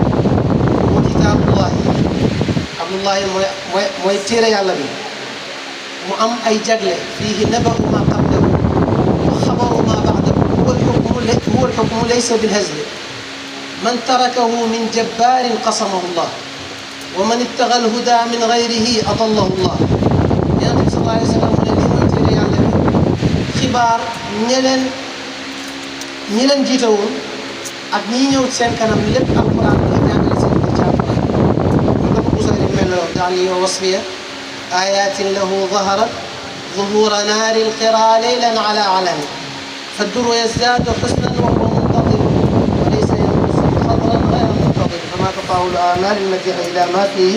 wa kitaabullahi abdullahi mooy téere yàlla bi mu am ay jagle fiihi naba'u ma qablahu wa xabaru ma ba'dahu huwa alxukmu laysa bilhazli man tarakahu min jabbaarin qasamahu llah wa man ibtaga alhuda min gayrihi adallahu llah yonent bi sallallahu alayhi wa sallam mu ne lii mooy téere yàlla bi xibaar ñi leen jiite woon ak ñi ñëw seen kanam lépp alquran la jàngale seen biir ci alquran ñu ko Busayri meloo daal yow wasfiya ayatin lahu zaharat ظهور نار القرى ليلا على علم فالدر يزداد حسنا وهو منتظر وليس ينقص خضرا غير منتظر فما تطاول آمال المديح إلى ما فيه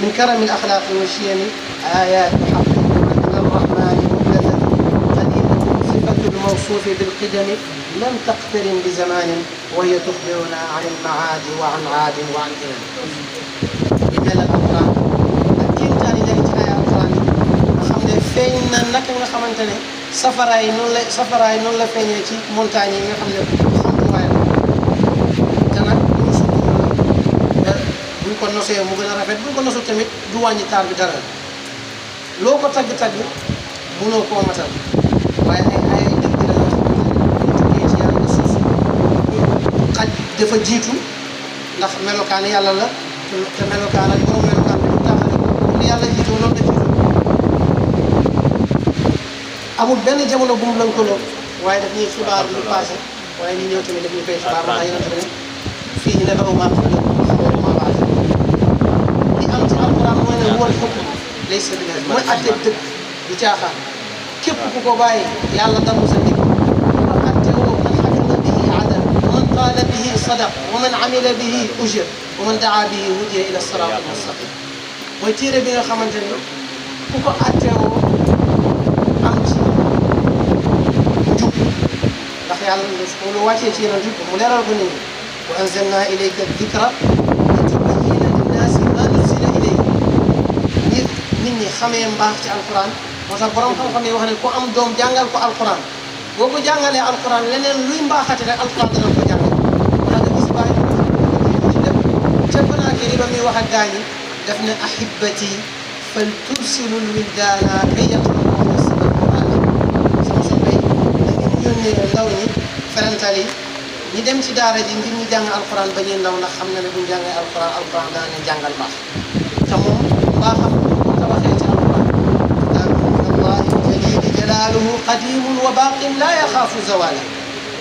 من كرم الأخلاق والشيم آيات حق من الرحمن مبلغة قديمة صفة الموصوف بالقدم لم تقترن بزمان وهي تخبرنا عن المعاد وعن عاد وعن إمام إن القرآن أكيد تاني نجد آية القرآن خمنا فين نك nga xamante ne safaraay noonu la feeñee ci montagne yi nga xam ne xamtuwaay la te nag ñu sutur la buñ ko nosee mu gën a rafet buñ ko nosul tamit du wàññi taar bi dara loo ko tagg-tagg mënoo koo matal waaye ay dëgg la yoo xamante ne ci yàlla suuf xaj dafa jiitu ndax melokaan yàlla la te melokaan ak borom melokaan bi du taxale li yàlla jiitu loolu la jiitu amul benn jamono bu mu lëkkaloo waaye daf ñuy xibaar lu passé waaye ñu ñëw tamit daf ñu koy xibaar ndax yonent bi ne fii naba'u maa qablahu wa xabaru maa ba'dahu li am ci alquran mooy ne huwa al-hukm laysa bil-hazl mooy àtte dëgg du caaxaan képp ku ko bàyyi yàlla damu sa ndig wa attewoo man xakama bihi adal wa man qaala bihi sadaq wa man amila bihi ujir wa man daa bihi hudiya ila siraat al-mustaqim mooy téere bi nga xamante ni ku ko attewoo am ci njub ndax yàlla lu wàccee ci yonent bi mu leeral ko nit ñi wa anzalna ilayka dikra litubayyina linnaasi ma nuzila ilayhim ngir nit ñi xamee mbaax ci alquran moo tax borom xam-xam yi wax ne ku am doom jàngal ko alquran boo ko jàngalee alquran leneen luy mbaaxati rek alquran dana ko jàngal moo tax nga gis bàyyi ci lépp ca Konaakiri ba muy wax ak gaa ñi daf ne ahibati fal tursilu lwildaana kay yaqra'uuna alquran sama soppe da ngeen yónnee ndaw ñi ferental yi ñi dem ci daara ji ngir ñu jàng alquran ba ñuy ndaw ndax xam na ne buñ jàngee alquran dana leen jàngal baax te moom mbaaxam ko tabaxee ci alquran kitaabun min allahi jalil jalaaluhu qadimun wa baaqin laa yaxaafu zawala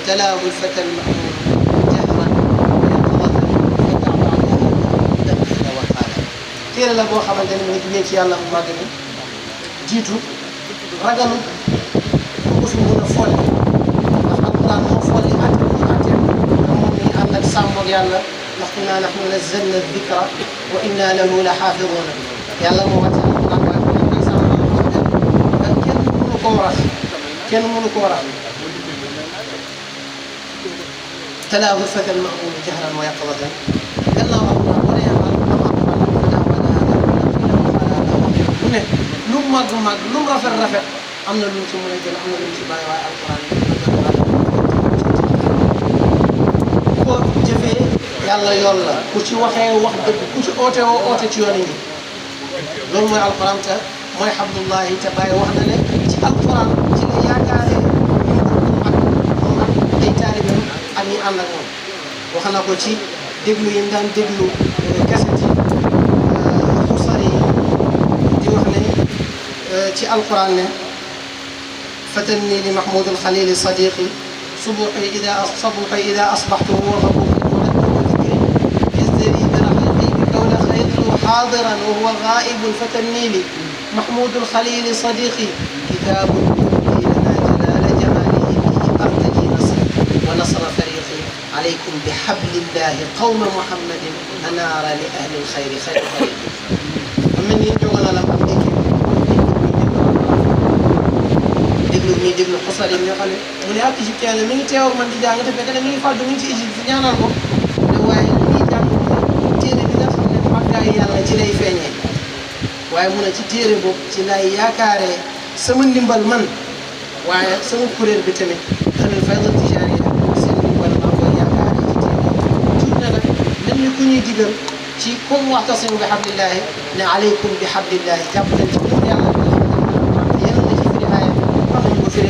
talaahu lfata almamun jahran wa yaqratan fata baadahu dakkila wa qaala téere la boo xamante ne mu ngi jugee ci yàlla mu màgg ni jiitu ragalu ko fi mun a folli ndax alquran moo folli àtte bu àtte te moom mi ngi ànd ak sàmmoog yàlla ndax innaa nahnu nazzalna dikra wa innaa lahu la xaafiduuna yàlla moo wàcce alquran waaye bu ñu koy sàmm kenn mënu koo rax kenn mënu koo rax talaahu lfata almamun jahran wa yaqdatan gannaaw alquran màgg lu mu rafet am na lu mu ci mën a jël am na lu mu ci bàyyi waaye alquran ko jëfee yàlla yoon la ku ci waxee wax dëgg ku ci oote woo oote ci yoon yi loolu mooy alquran te mooy habdullahi te bàyyi wax na ne ci alquran ci la yaakaaree moom ak ay taalibeem ak ñi ànd ak moom wax na ko ci déglu yi daan déglu kaset yi xusar yi di wax ne ci alquran ne fatanni li mahmoud alxalili sadiqi صبحي إذا أصبحت هو غبوك مذكر يزدري برحيقي بقول خير حاضرا وهو غائب فتني لي محمود الخليل صديقي كتاب يبدي لنا جلال جماله به أرتجي نصر ونصر فريقي عليكم بحبل الله قوم محمد أنار لأهل الخير خير طريقي ومن يجعل لم أملك déglu ñuy déglu xosal yi ñoo xam ne mu ne ab égyptien la mi ngi teew ak man di jàng te fekk ne mi ngi fàddu mi ngi ci Égypte ñaanal ko ne waaye li ñuy jàng téere bi nga xam ne màggaayu yàlla ci lay feeñee waaye mu ne ci téere boobu ci lay yaakaaree sama ndimbal man waaye sama kuréel bi tamit xamil fayda tijaari seen ndimbal maa koy yaakaaree ci téere tuut na nag mel ni ku ñuy digal ci comme waxtasimu bi hablillahi ne aleykum bi hablillahi jàpp leen ci buum yàlla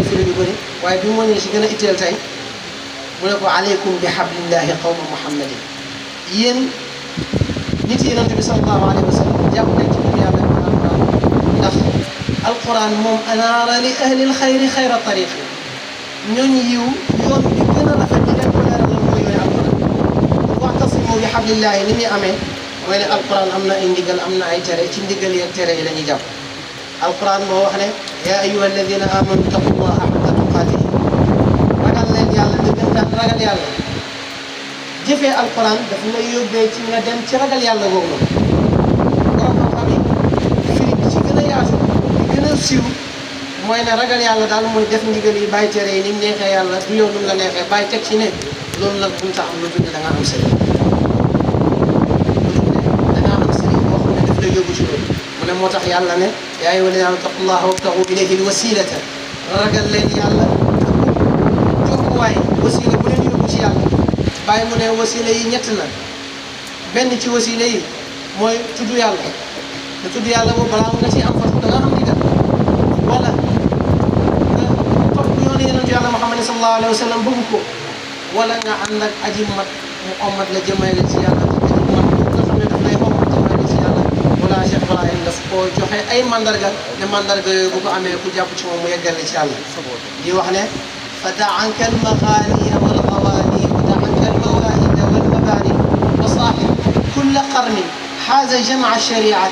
firi yu bëri waaye bi mu ñëwee si gën a itteel tey mu ne ko aleykum bi hablillahi qawma muhammadin yéen nit yi yonent bi sallallahu alayhi wa sallam jàpp nañ ci moom yàlla alquran ndax alquran moom anaara li ahli alxayri xayra tariqi ñooñu yiw yoon bi gën a rafet di leen ko leeral mooy yooyu alquran waxtasimu bi hablillahi ni muy amee mooy ne alquran am na ay ndigal am na ay tere ci ndigal yi ak tere yi la ñuy jàpp alquran moo wax ne yaa ayyuha alladina amanu taqullaha haqqa tuqaatihi ragal leen yàlla dëggantaan ragal yàlla jëfee alquran daf lay yóbbee ci nga dem ci ragal yàlla boobu noonu borom xam-xam yi firi bi ci gën a yaatu bi gën a siiw mooy ne ragal yàlla daal mooy def ndigal yi bàyyi tere yi ni mu neexee yàlla du yow nu mu la neexee bàyyi teg ci ne loolu nag bu mu tax am lu dund da nga am sëriñ da nga am sëriñ boo xam ne daf lay yóbbu ci loolu mu ne moo tax yàlla ne yaa ayyuha alladina amanu taqullaha wabtagu ilayhi alwasilata ragal leen yàlla jokkuwaay wasila bu leen yóbbu ci yàlla bàyyi mu ne wasila yi ñett la benn ci wasila yi mooy tudd yàlla te tudd yàlla boobu balaa nga ci am fatu da nga am ndigal wala nga topp yoonu yonentu yàlla Muhammad sallallahu alayhi wa sallam bëgg ko wala nga ànd ak aji mat mu ommat la jëmale ci yàlla te aji mat nga xam ne daf lay ommat jëmale ci yàlla wala Cheikh Ibrahim daf koo joxe ay mandarga ne mandarga yooyu bu ko amee ku jàpp ci moom mu yeggale ci yàlla di wax ne fa da anka al maghaniya wal ghawani wa da anka al mawahida wal mabani wa sahib kulla qarni حاز جمع الشريعة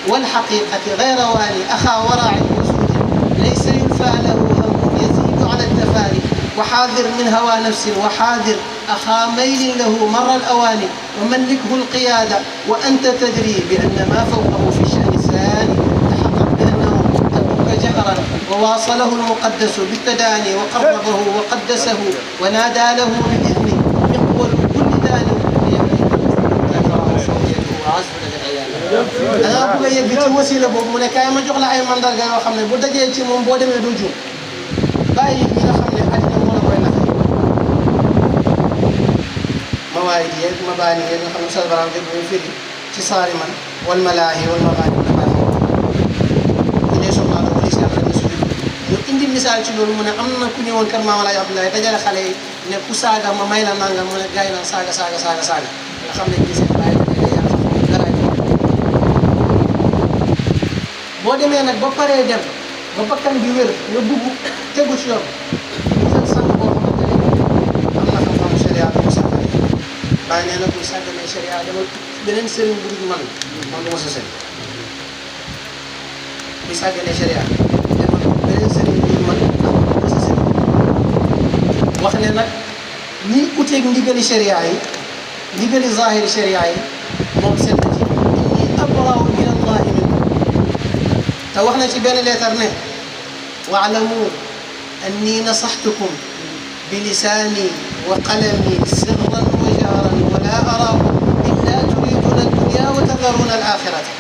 والحقيقة غير والي أخا ورع وسود ليس ينفى له هم يزيد على التفاني وحاذر من هوى نفس وحاذر أخا ميل له مر الأواني وملكه القيادة وأنت تدري بأن ما فوقه في الشأن ثاني تحقق بأنه قدك جهرا وواصله المقدس بالتداني وقربه وقدسه ونادى له بالإذن يقبل كل داني da ngaa bëgg a yegg ci wasila boobu mu ne kaay ma jox la ay mandarga yoo xam ne bu dajee ci moom boo demee doo juum bàyyi ñi nga xam ne àddina moo la koy naxe mawaay di yeeg mabaani yeeg nga xam ne sal baram dégg muy firi ci saari man wal malaahi wal mabaani bu ñuy soxlaa la wali seen rek su mu indi misaal ci loolu mu ne am na ku ñëwoon kër Maam Alaaji Abdoulaye dajale xale yi ne ku saaga ma may la nangam mu ne gars yi naan saaga nga xam ne kii seen bàyyi boo demee nag ba paree dem ba bakkan bi wér nga bugg tegu ci yoon seen sang boo xamante ne am na xam-xamu sharia bi mu sàggane bàyyi nee na kuy sàgganee sharia demal beneen sëriñ bu dul man du ma sa sëriñ kuy sàgganee sharia demal beneen sëriñ bu dul man du ma sa sëriñ wax ne nag ñiy uteeg ndigali sharia yi ndigali zahiri sharia yi moom seen na ci inni abra'u min allahi min te wax na ci benn leetar ne waalamu anni nasaxtukum bi lisaani wa qalami sirran wa jahran wa la araakum illa turiduna addunya wa tadharuna alaxirata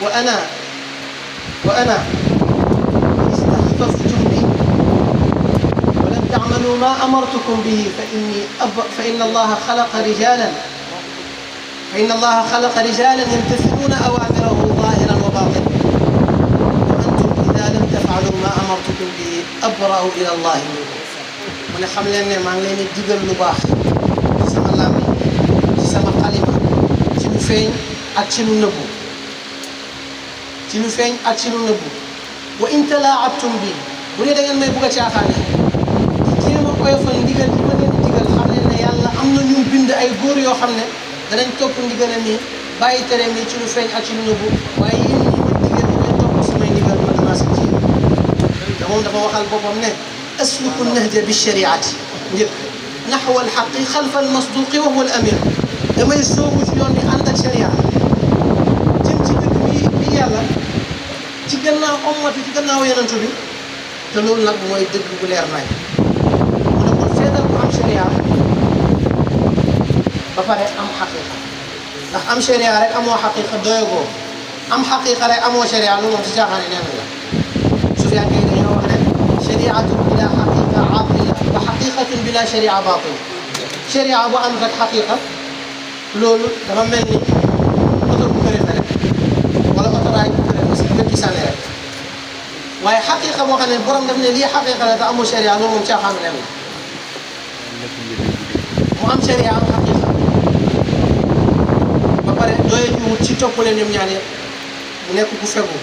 wa ana وأنا استحفظتم بي ولم تعملوا ما أمرتكم به فإن الله خلق رجالا يمتثلون أوامره ظاهرا وباطنا وأنتم إذا لم تفعلوا ما أمرتكم به أبرأ إلى الله منكم. mu ne xam leen ne maa ngi leen di digal lu baax ci sama làmmiñ ci sama xalima ci lu feeñ ak ci lu nëbbu wa in talaabtum bi bu dee da ngeen may bugg a caaxaane di jéem a oyofal ndigal ñi ma leen digal xam leen ne yàlla am na ñu bind ay góor yoo xam ne danañ topp ndigalam yi bàyyi tere mi ci lu feeñ ak ci lu nëbbu waaye yéen ñi ma digal ñu leen topp samay ndigal ma danaa si ci te moom dafa waxal boppam ne أسلك النهج بالشريعة نحو الحق خلف المصدوق وهو الأمير لما يسوق يوني عندك شريعة تمشي بي يلا تجنا أمتي تجنا وينتو بي تلول لك موي دغ بو لير ناي ونقول فيدال أم شريعة ba pare am xaqiqa ndax am sharia rek amoo xaqiqa doyagoo am xaqiqa rek amoo sharia lu moom ci caaxaan neen la su fekkee dañoo wax ne shariatun bila xaqiqa aatila wa xaqiqatun bila sharia baatila sharia bu am rek xaqiqa loolu dafa mel ni oto bu këree rek wala otoraay bu këree parce que ci sànni rek waaye xaqiqa boo xam ne borom daf ne lii xaqiqa la te amoo sharia loolu moom caaxaan neen la mu am sharia am xaqiqa doye ñu wut ci topp leen ñoom ñaar yëpp mu nekk ku fegu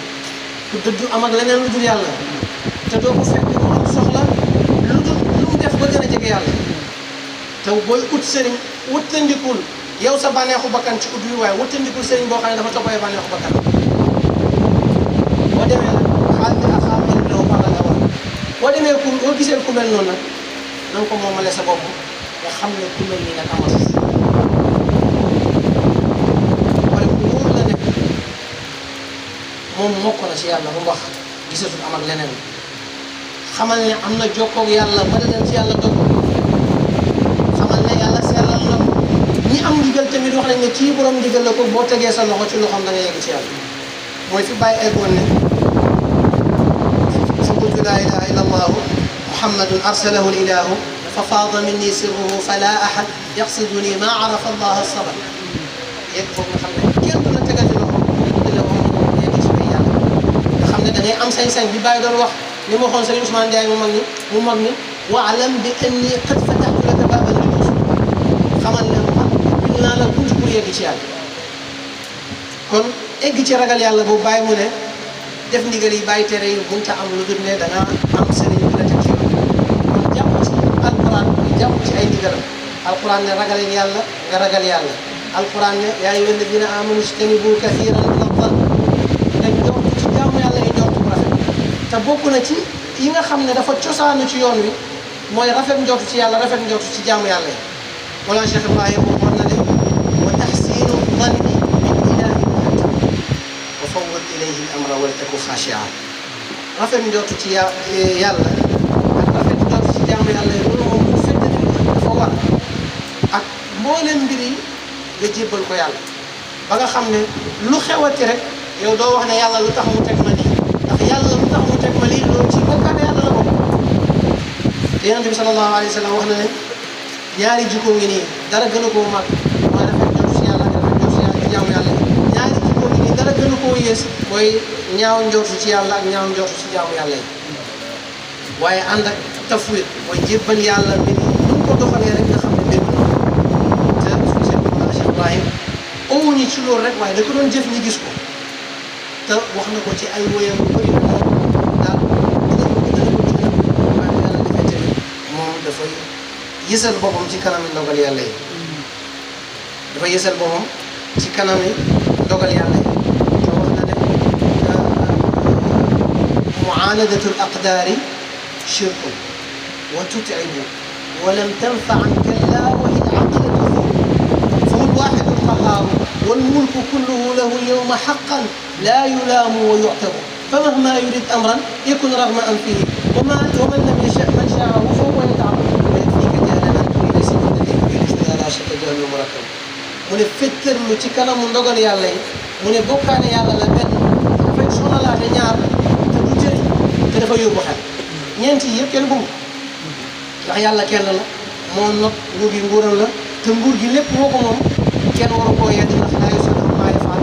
ku dëddu am ak leneen lu dul yàlla te doo ko fekk mu am soxla lu mu def ba gën a jege yàlla te booy ut sëriñ wëttandikul yow sa bànneexu bakkan ci ut wi waaye wëttandikul sëriñ boo xam ne dafa topp ay bànneexu bakkan boo demee nag xaal bi ak xaal bi doo faral la war boo demee ku boo gisee ku mel noonu nag na nga ko moomale sa bopp nga xam ne ku mel nii nag amal moom mokk na ci yàlla bu wax gisatul am ak leneen xamal ne am na jokkoog yàlla ba dem ci yàlla dog xamal ne yàlla sellal la ñi am ndigal tamit wax nañ ne kii borom ndigal la ko boo tegee sa loxo ci loxoom da nga yegg ci yàlla mooy fi bàyyi eggoon ne fa qultu laa ilaha illa allahu muhammadun arsalahu l ilahu fa faada minni sirruhu fala ahad yaqsiduni ma arafa allah sabat yegg foofu nga xam ne kenn du la tegati loxo da ngay am sañ-sañ bi bàyyi doon wax li ma waxoon Serigne Ousmane Ndiaye mu mag ni waalam bi anni qad fataxtu laka baaban lil usul xamal ne ma ñu naa la buntu pour yegg ci yàlla kon egg ci ragal yàlla boobu bàyyi mu ne def ndigal yi bàyyi tere yi bunta am lu dul ne da nga am Serigne bu la teg ci yoon kon jàpp ci alquran jàpp ci ay ndigalam alquran ne ragal yàlla nga ragal yàlla alquran ne yaa ayyuha alladina amanu ijtanibu kathiran min adh-dhann te bokk na ci yi nga xam ne dafa cosaanu ci yoon wi mooy rafet njortu ci yàlla rafet njortu ci jaamu yàlla yi wala Cheikh Ibrahima moom wax na ne wa taxsinu danni bil ilahi wa fawwid ilayhi al amra wala taku xaashia rafet njortu ci yàlla ak rafet njortu ci jaamu yàlla yi loolu moom bu fekkee dafa war ak mboolem mbir yi nga jébbal ko yàlla ba nga xam ne lu xewati rek yow doo wax ne yàlla lu tax mu teg ma nii ndax yàlla lu tax mu teg ma lii loolu ci bokkaane yàlla la bokk te yonent bi sallallahu alayhi wa sallam wax na ne ñaari jikko ngi nii dara gën a koo mag mooy rafet njortu ci yàlla ak rafet njortu ci yàlla ci jaamu yàlla ñaari jikko ngi nii dara gën a koo yées mooy ñaaw njortu ci yàlla ak ñaaw njortu ci jaamu yàlla yi waaye ànd ak tafwid mooy jébbal yàlla mbir yi nu mu ko doxalee rek nga xam ne mbir mi te suñu seen Mawlana Cheikh Ibrahim owuñu ci loolu rek waaye da ko doon jëf ñi gis ko te wax na ko ci ay woyam yu bëri moom daal dina ko waaye yàlla defee tamit moom dafay yësal boppam ci kanami ndogal yàlla yi dafa yësal boppam ci kanami ndogal yàlla yi te wax na ne muanadatu al aqdaari shirkun wa tut'ibu wa lam tanfa an kalla wa in aqlatu fa huwa alwaxidu alqahaaru والملك كله له اليوم حقا لا يلام ويعتب فمهما يريد امرا يكن رغم انفه ومن لم يشاء من شاءه فهو يتعب ويكفيك جهلا ان تريد سنه اذا لا شك جهل مركب من فتر lu ci kanam ndogal yàlla yi mu ne bokkaane yàlla la benn fay su sonalaate ñaar te du jëriñ te dafa yóbbu xel ñeent yi yëpp kenn bëgg ndax yàlla kenn la moo not nguur gi nguuram la te nguur gi lépp moo ko moom kenn waru koo yedd ndax laa yusalu maa yafaal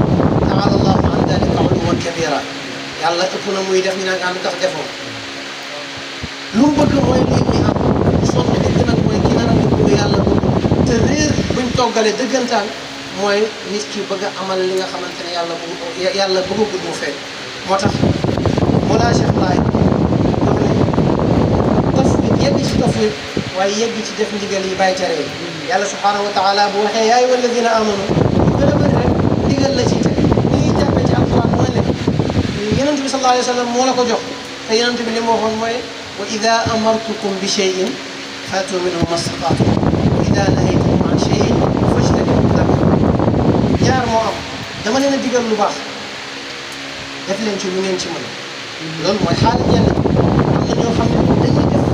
taala allahu an dalika uluwan kabira yàlla ëpp na muy def ñu naan lu tax defoo lu mu bëgg mooy nit ñi am sonn dëgg nag mooy ki nar a dugg yàlla bëgg te réer buñ toggale dëggantaan mooy nit ki bëgg a amal li nga xamante ne yàlla bëggagul mu feeñ moo tax Mawlaa Cheikh Ibrahim wax ne tafwid yegg ci tafwid waaye yegg ci def ndigal yi bàyyi tere yi yàlla subhanahu wa taala bu waxee yaa ayyuha alladina amanu lu gën a bëri rek ndigal la ci teg ni ñuy jàppee ci alquran mooy ne yonent bi sallallahu alayhi wa sallam moo la ko jox te yonent bi li mu waxoon mooy wa ida amartukum bi cheyin fatu minhu mastataatum wa ida nahaytukum an cheyin fajtanibu ñaar moo am dama leen a digal lu baax def leen ci lu ngeen ci mën loolu mooy xaalis ñenn am na ñoo xam ne dañuy def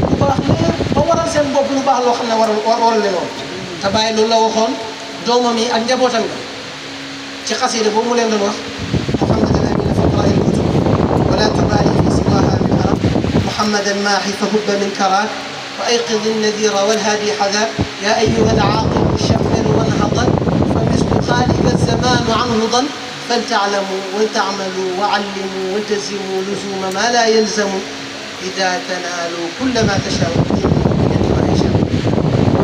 lu baax lépp ba waral seen bopp lu baax loo xam ne waral leen woon te bàyyi loolu la waxoon doomam yi ak njabootam bi ci xasida boobu mu leen doon wax muhammadan amina faqra il kutub wala tubaali fi siwaha min arab muhammadan maaxi fa hubba min karaak wa ayqid النذير والهادي حذا يا أيها العاقل الشمل وانهضا فمثل خالق الزمان عنه ضل فلتعلموا ولتعملوا وعلموا والتزموا لزوم ما لا يلزم إذا تنالوا كل ما تشاءوا من ما يشاء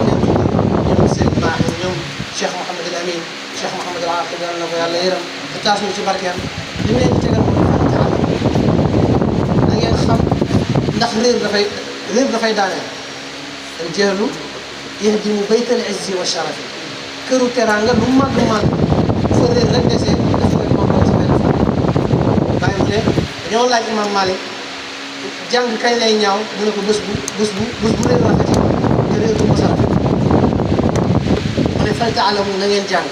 ñoom Serigne Mahi ñoom Cheikh Mouhamed El Amin Cheikh Mouhamed El Aqib yàlla na ko yàlla yërëm te taas ñu ci barkeem li mu leen di tegal mooy fàttali na ngeen xam ndax réer dafay daaneel al jahlu yahdimu baytal izzi wa sharafi këru teraanga lu màgg màgg fa réer rek desee daf koy moom ci benn fan bàyyi mu ne dañoo laaj imam Malik jàng kañ lay ñaaw mu ne ko bés bu leen rafetee te réer du ko sa rafet mu ne fal taalamu na ngeen jàng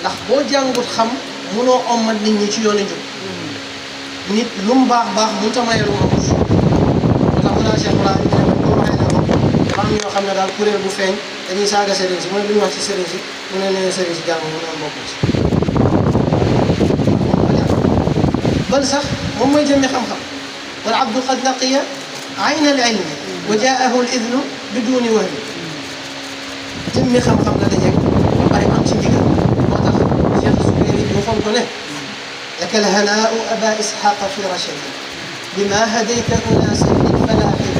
ndax boo jàngut xam munoo ommat nit ñi ci yoonu njub nit lu mu baax mënut a maye lu mu amul moo tax mën naa Cheikh Ibrahim ne ko waxee ne ko dafa am ñoo xam ne daal kuréel bu feeñ dañuy saaga sëriñ si mu ne lu ñu wax ci sëriñ si mu ne nee sëriñ si jàng mu ne am bokk ci bal sax moom mooy jëmmi xam-xam wal abdu qad laqiya ayna al ilmi wa jaahu al idnu biduni wahmi jëmmi xam-xam la dajeeg ba pare am ci ndigal moo tax Cheikh Sukayri ñu waxoon ko ne laka al hanaau aba isxaqa fi rachadi bima hadayta unaasan lil falaaxi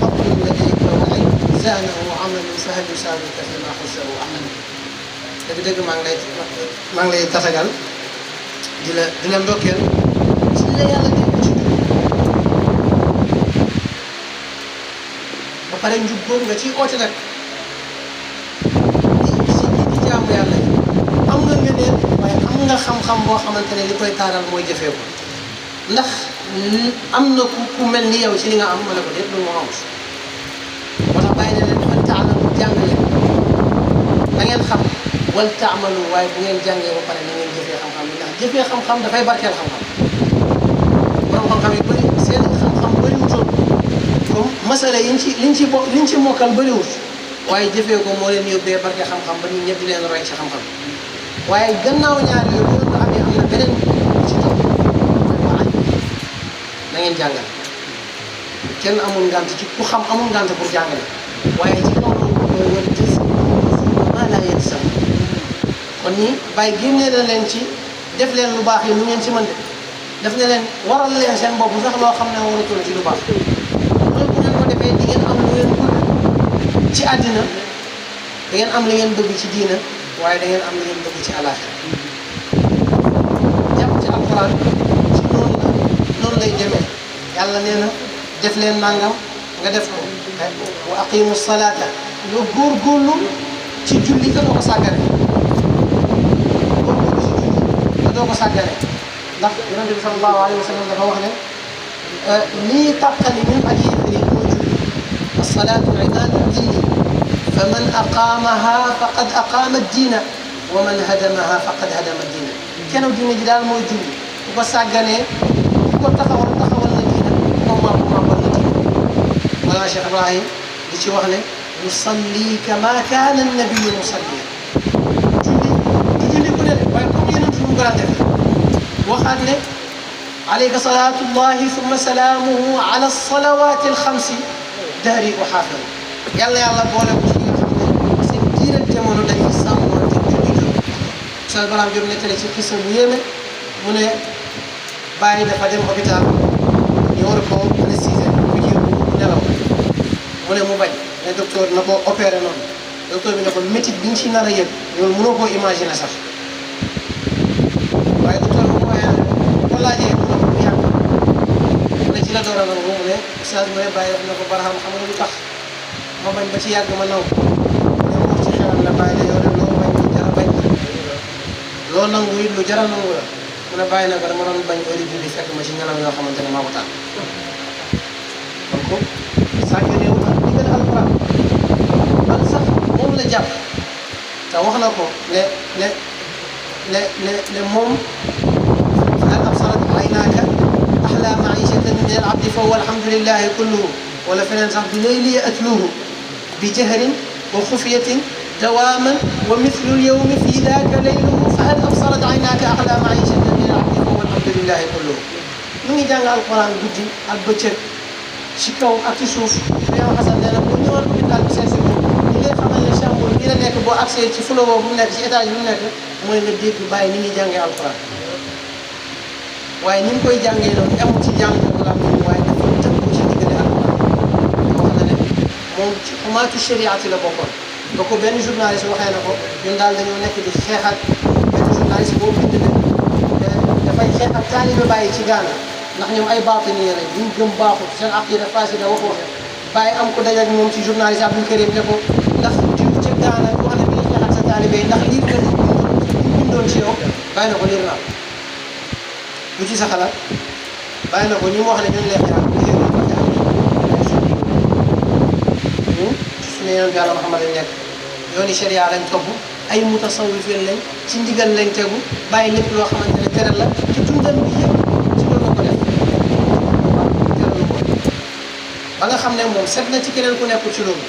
fadlun ladayka wa ilm zaanahu amalun fahal yusaabuka fi ma xusahu amal dëgg-dëgg maa ngi lay tatagal di la ndokkeel ci la yàlla dégg ci njub ba pare njub boobu nga ciy oote nag di jaamu yàlla yi am nga ngëneel waaye am nga xam-xam boo xamante ne li koy taaral mooy jëfee ko ndax am na ku mel ni yow ci li nga am ma ne ko déet lu moo amut moo tax bàyyi na leen fal taalamu jàng leen na ngeen xam wal taamalu waaye bu ngeen jàngee ba pare na ngeen jëfee xam-xam bi ndax jëfee xam-xam dafay barkeel xam-xam borom xam-xam yu bëri seen xam-xam bëriwutoon comme masala liñ ci mokkal bëriwut waaye jëfee ko moo leen yóbbee barke xam-xam ba nit ñëpp di leen roy ci xam-xam waaye gannaaw ñaar yooyu bu nga amee am na beneen ci topp mooy waaj na ngeen jàngal kenn amul ngant ci ku xam amul ngant pour jàngale waaye ci kaw loolu mooy war gis maa laa yegg sax kon ñi bàyyi génne na leen ci def leen lu baax yi lu ngeen ci mën de def ne leen waral leen seen bopp sax loo xam ne waratul ci lu baax loolu bu ngeen ko defee di ngeen am lu ngeen bëgg ci àddina da ngeen am li ngeen bëgg ci diina waaye da ngeen am li ngeen bëgg ci alaaxira jàpp ci alquran ci noonu lay demee yàlla nee na def leen nangam nga def ko wa aqimu salaata nga góorgóorlu ci julli nga doo ko sàggane góorgóorlu ci julli nga doo ko sàggane ndax yonente bi sallallahu alayhi wa sallam dafa wax ne lii tàqali ñun ak yéefar yi mooy julli as-salaatu imaadu diini fa man aqaamaha faqad aqaama diina wa man hadamaha faqad hadama diina kenn diine ji daal mooy julli ku ko sàgganee ku ko taxawal na diina ku ko màbbal na diina wala Cheikh Ibrahim di ci wax ne nusalli kama kaana nabiyu musalli julli di julli ku ne waaye comme yeneen fu mu ko daan def waxaat ne alayka salaatullahi thumma salaamuhu ala salawaati alxamsi dahri uxaafiru yàlla yàlla boole ko ci nga xam ne seen diir ak jamono dañuy sàmmoon te julli la Oustaz Barham Diop nettali ci xisa bu yéeme mu ne bàyyi dafa dem hôpital ñu war ko anesthésier piqûre bu nelaw mu ne mu bañ ne docteur na ko opéré noonu docteur bi ne ko métit bi nga ci nar a yëg loolu mënoo koo imaginer sax waaye docteur bi ko waxee ko laajee mu ne ko yàgg mu ne ci la door a nangu mu ne Oustaz mu ne bàyyi wax na ko Barham xam nga lu tax ma bañ ba ci yàgg ma naw mu ne wax ci xelam la bàyyi la yow de loo bañ lu jara bañ loo nangu it lu jara nangu la mu ne bàyyi na ko dama doon bañ heure julli fekk ma ci ngelaw yoo xamante ne maa ko tànn donc sàgganewu ak digal alquran man sax moom la jàpp te wax na ko ne moom hal absarat aynaaka ahla maishatan min al abdi fa huwa alhamdulillahi kulluhu wala feneen sax bi layli atluhu bi jahrin wa xufiyatin dawaman wa mithlu lyawmi fi daaka layluhu fa hal absarat aynaaka ahla maishatan min al abdi fa huwa alhamdulillahi kulluhu mu ngi jàng alquran guddi ak bëccëg ci kaw ak ci suuf Ibrahima Xasan nee na bu ñëwoon hôpital bi seet si ko li lay xamal ne chambre bi la nekk boo accès ci floor bu mu nekk ci étage bi mu nekk mooy nga dégg bàyyi ni ñuy jàngee alquran waaye ni ñu koy jàngee noonu amul ci jàng wala moom waaye dafa tënku ci diggante alquran wax na ne moom ci xumaatu shariati la bokkoon ba ko benn journaliste waxee na ko ñun daal dañoo nekk di xeexal benn journaliste boo bind ne dafay xeex ak taalibe bàyyi ci Gaana ndax ñoom ay baatiniye lañ ñu gëm baaxut seen aqida fasida wax bàyyi am ko dajeeg moom ci journaliste Abdul Karim ne ko ndax diw ca Gaana wax ne bi nga xeexal sa taalibe ndax liir nga ñu bindoon ci yow bàyyi na ko liir naa lu ci sa xalaat bàyyi na ko ñi mu wax ne ñun lay xeexal bu xeexal ko xeexal ci suñu yoon bi Yàlla Muhammad lañ nekk yooni sharia lañ topp ay mutasawwifin lañ ci ndigal lañ tegu bàyyi lépp loo xamante ne tere la te dundal bi yëpp ci loolu ko def ba nga xam ne moom set na ci keneen ku nekkul ci loolu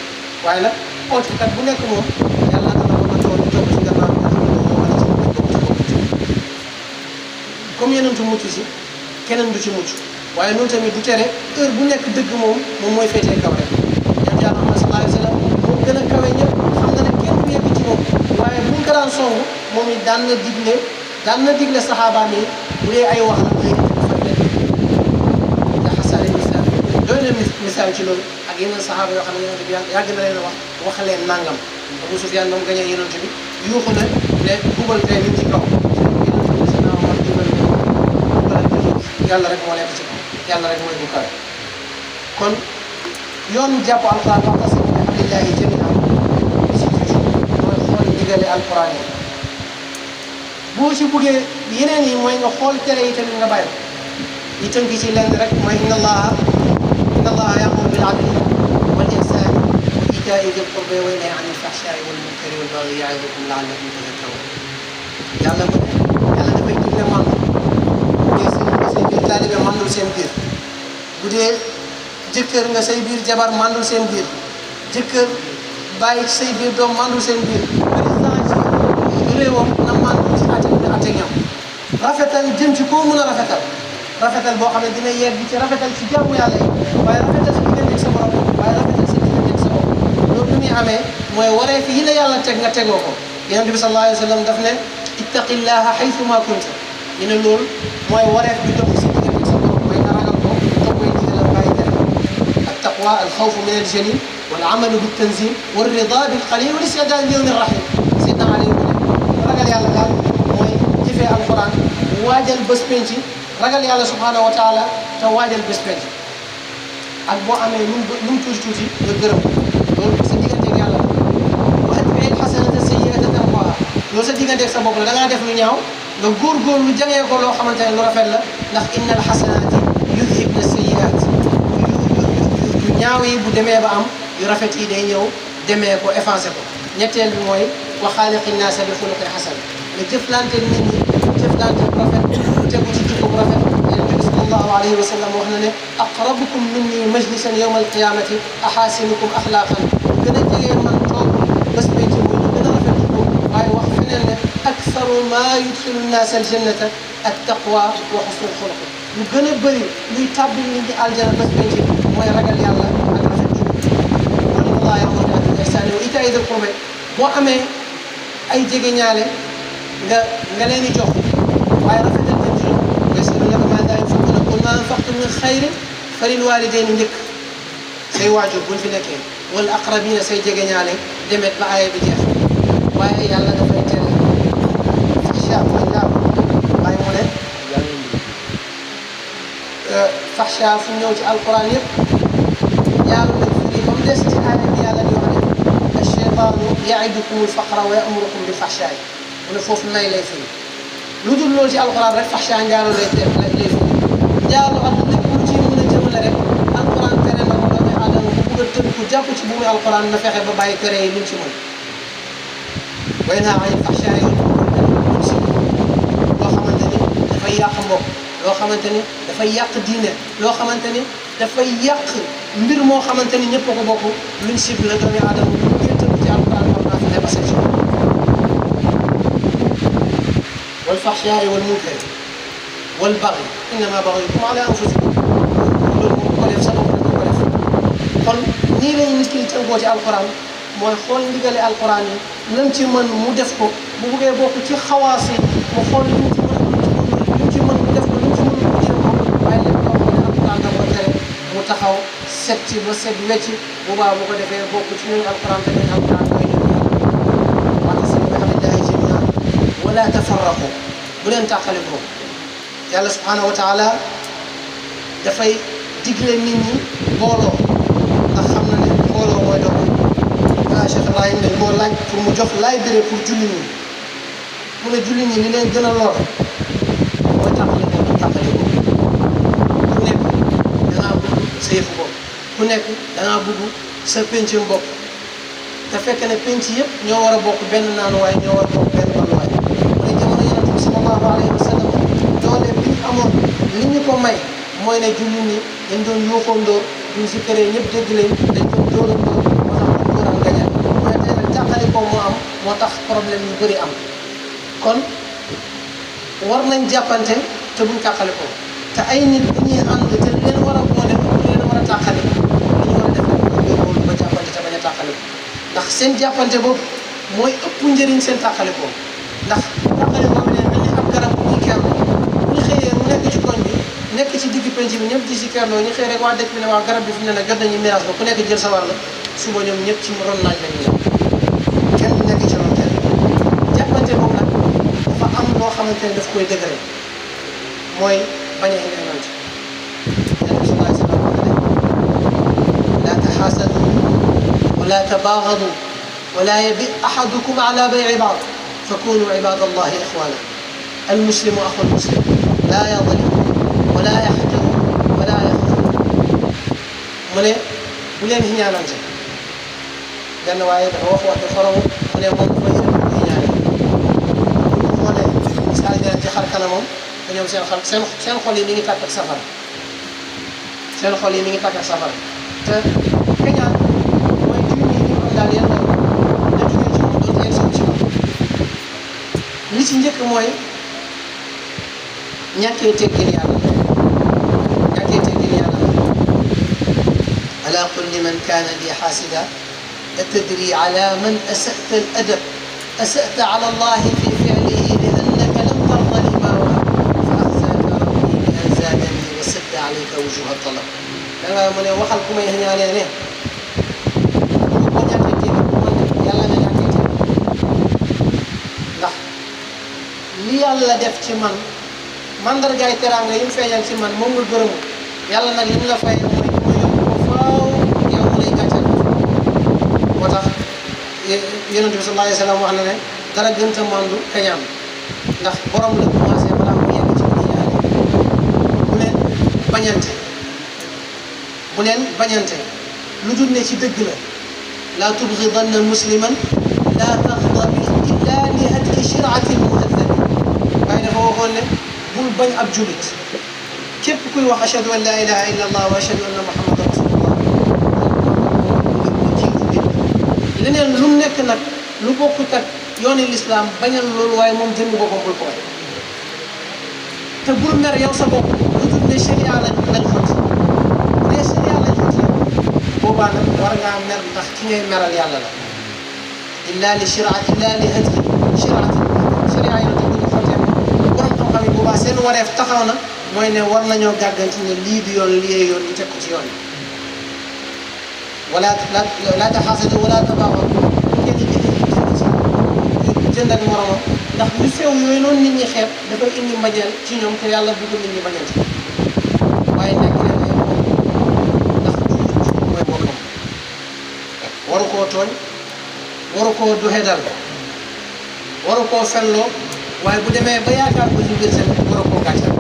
waaye nag ootekat bu nekk moom yàlla dana ko nga toog topp ci gannaaw nga xam ne moo war a ci comme yenentu mucc si keneen du ci mucc waaye noonu tamit du tere heure bu nekk dëgg moom mooy féetee kaw rek ñaan yàlla Muhammad sallallahu alayhi wa sallam moo gën a kawe ñëpp xam na ne kenn du yegg ci moom waaye buñ ko daan song moom it daan na digle saxaabaam yi bu dee ay wax la léegi fay leen nga xasale misaal doy na misaal ci loolu ak yeneen saxaaba yoo xam ne yonent bi yàgg na leen wax leen nangam Abu Sufyaan moom gañee yonent bi yuuxu na ne bubal tey nit ci kaw yonent bi si naaw man jubal yàlla rek moo nekk ci kaw yàlla rek mooy bu kawe kon yoon jàpp alquran wa'tasimu bi hablillahi jamii'an si mooy xool digale alquran yi boo ci buggee yeneen yi mooy nga xool tere yi tamit nga bàyyi yi tënk ci lenn rek mooy inna allaha ya'muru bil 'adli wal ihsani wa ita'i dhil qurba wa yanha 'anil fahsha'i wal munkari wal baghi ya'idukum la'allakum tadhakkarun yàlla dafay digle mandu bu dee say biir taalibe mandul seen biir bu dee jëkkër nga say biir jabar mandul seen biir jëkkër bàyyi ci say biir doom mandul seen biir président ci réewam na mandul ci ate ñoom rafetal jëm ci koo mën a rafetal boo xam ne dina yegg ci rafetal ci jàmm yàlla yi waaye rafetal sa diggante ak sa borom waaye rafetal sa diggante ak sa bopp loolu lu muy amee mooy waree fi yi la yàlla teg nga tegoo ko yonent bi sallallahu alayhi wa sallam daf ne ittaqillaha haythuma kunta ñu ne loolu mooy wareef bi dox sa diggante ak sa borom mooy nga ragal ko topp koy digalal bàyyi tere ak taqwa al xawfu min al jalil wal amalu bil tanzil wal rida bil qalil wal isti'dad li yawmi rahim Seydina Ali mu ne ragal yàlla daal mooy jëfee alquran waajal bés penc ragal yàlla subhanahu wa taala te waajal bés penc ak boo amee lu mu tuuti nga gërëm loolu sa digganteeg yàlla wa atbi'il hasanata sayyi'ata tamhuha loolu sa digganteeg sa bopp la da ngaa def lu ñaaw nga góorgóorlu jangee ko loo xamante ne lu rafet la ndax innal hasanati yudhibna sayyi'at yu ñaaw yi bu demee ba am yu rafet yi day ñëw demee ko effacé ko ñetteel bi mooy wa xaaliqi naasa bi xuluqin hasan nga jëflante nit ñi jëflante bu rafet tegu ci jikko bu rafet yonent bi sallallahu alayhi wa sallam wax na ne aqrabukum minni majlisan yawma alqiyamati ahasinukum axlaaqan gën a jege man toog bés bee ci mooy ñu gën a rafet jikko waaye wax feneen ne aktharu ma yudxilu nnaasa aljannata attaqwa wa xusnul xuluq lu gën a bëri luy tàbbi nit ñi aljana bés penc mooy ragal yàlla ak rafet kon Allah ya'muru bil ihsani wa ita'i dhil qurba boo amee ay jege ñaale nga leen di jox waaye rafetal leen ci jox yas'alunaka maadaa yunfiquuna qul maa anfaqtum min xayrin falil waalidayni njëkk say waajur buñ fi nekkee wal aqrabiina say jege ñaale demet ba aaya bi jeex waaye yàlla dafay tere faxsha mooy laaw waaye mu ne faxsha fu ñëw ci alquran yëpp yàlla nag firi ba mu des ci aaya bi yàlla di wax ne acheytaanu yaidukum alfaqra wa yamurukum bil faxsha yi mu ne foofu nay lay firi lu dul loolu ci alquran rek faxsha njaalo lay firi njaalo ak lépp lu ci mën a jëmale rek alquran tere na ko doomu aadama bu bëgg a tënku jàpp ci bu muy alquran na fexe ba bàyyi tere yi lu ci mën way naa ay faxsha yi lu ci loo xamante ni dafay yàq mbokk loo xamante ni dafay yàq diine loo xamante ni dafay yàq mbir moo xamante ni ñëpp a ko bokk luñ sib la doomu aadama bu bëggee tënku ci alquran war naa fexe ba seet wal faxsha wal munkar wal baghi innama baghiyukum ala anfusikum loolu moom ko def sa bopp rek ko def kon nii lañu nit ki tënkoo ci alquran mooy xool ndigale alquran yi lam ci mën mu def ko bu buggee bokk ci xawaas yi mu xool lu mu ci mën mu def ko lu mu ci mën mu jéem ko waaye lépp loo xam ne alquran da ko tere mu taxaw set ci ba set wecc bu baax bu ko defee bokk ci ñooñu alquran te ñooñu alquran mooy ñoom yàlla wa'tasimu bi hablillahi jamii'an wa laa tafarraqu bu leen tàqale ko yàlla subhaanahu wa taala dafay digle nit ñi booloo ndax xam na ne booloo mooy dox Cheikh Ibrahim dañ koo laaj pour mu jox laay béré pour julli ñi mu ne julli ñi li leen gën a lor mooy tàqale ko ku nekk dangaa bëgg sa yëfu bopp ku nekk dangaa bëgg sa péncam bopp te fekk ne pénc yëpp ñoo war a bokk benn naanuwaay ñoo war a bokk benn balluwaay mu ne jamono yonent bi sallallahu alayhi wa sallam doole bi ñu amoon li ñu ko may mooy ne julli ñi dañ doon yuuxoon dóor duñ si këree ñëpp dégg leen dañ doon dóoram dóor moo tax dóoram gañe mu ne tey nag tàqali ko moo am moo tax problème yu bëri am kon war nañ jàppante te buñ tàqali ko te ay nit bu ñuy ànd te li leen war a boole bu leen war a tàqali li ñu war a def rek mooy góorgóorlu ba jàppante te bañ a tàqali ko ndax seen jàppante boobu mooy ëpp njëriñ seen tàqali ko ndax tàqali ko bi ne mel ni ab garab bu ñuy kerlu bu ñu xëyee mu nekk ci koñ bi nekk ci digg penc bi ñëpp di si kerloo ñu xëy rek waa dëkk bi ne waa garab bi fi ne nag jot nañu miraas ba ku nekk jël sa wàll suba ñoom ñëpp ci ron naaj la ñu ne kenn du nekk ci ron kenn jàppante boobu nag dafa am loo xamante ne daf koy dëgëre mooy bañ a iñaanante Yonent bi sallallahu alayhi wa sallam wax ne laa taxaasadu wala tabaagadu wala yabi ahadukum ala bay'i ba'd fakunu ibadallahi ixwana almuslimu axu almuslim laa yadlim wala yaxqir wala yaxqir mu ne bu leen iñaanante benn waaye dafa wax dafa raw mu ne moom dafa yërëm ko iñaane bu xoolee misaal leen ci xar kanamam te ñoom seen xol yi mi ngi tàkk ak safara seen xol yi mi ngi tàkk ak safara te kañaan mooy jullit ñi ñu am daal yéen na jógee ci moom doon yegg ci moom li ci njëkk mooy ñàkkee teggin yàlla ñàkkee teggin yàlla ala kulli man kaana li xaasida atadri ala man asata al adab asata ala allahi fi fi'lihi li annaka lam tarda lima wahab fa axzaaka rabbi bi an zaadani wa sadda alayka wujuha talab da nga mu ne waxal ku may ñaanee ne bu ko ñàkkee teggin man yàlla nga ñàkkee teggin ndax li yàlla def ci man mandargaay teraanga yi mu feeñal ci man moom nga gërëmu yàlla nag li mu la fay mooy ma yóbbu ko faaw yow mu lay gàccal moo tax yonent bi sallallahu alayhi wa sallam wax na ne dara gënta mandu kañaan ndax borom la commencé balaa mu yegg ci bu ñaari bu leen bañante lu dul ne ci dëgg la laa tubgidanna musliman laa taxdabi illa li hatki shirati lmuhaddabi waaye dafa waxoon ne bul bañ ab julit képp kuy wax ashhadu an laa ilaha illa allah wa ashhadu anna muhammadan rasulullah leneen lu mu nekk nag lu bokkut ak yooni lislaam bañal loolu waaye moom jënd boppam bul ko way te bul mer yow sa bopp lu dul ne sharia lañ xot bu dee sharia lañ xot la boobaa nag war ngaa mer ndax ki ngay meral yàlla la illa li shiraati illa li hadi shiraati sharia yi nag bu ñu xotee borom xam-xam yi boobaa seen wareef taxaw na mooy ne war nañoo gàgganti ne lii du yoon lii yoon ñu teg ko ci yoon bi wala la taxaasadu wala tabaaxu kenn jënd ak moromam ndax lu sew yooyu noonu nit ñi xeeb dafay indi mbañeel ci ñoom te yàlla bëggul nit ñi bañal ci waaye nekk leen ay mbokk ndax jullit mooy bokkam waru koo tooñ waru koo duxedal waru koo fenloo waaye bu demee ba yaakaar ko ci biir seen waru koo gàccal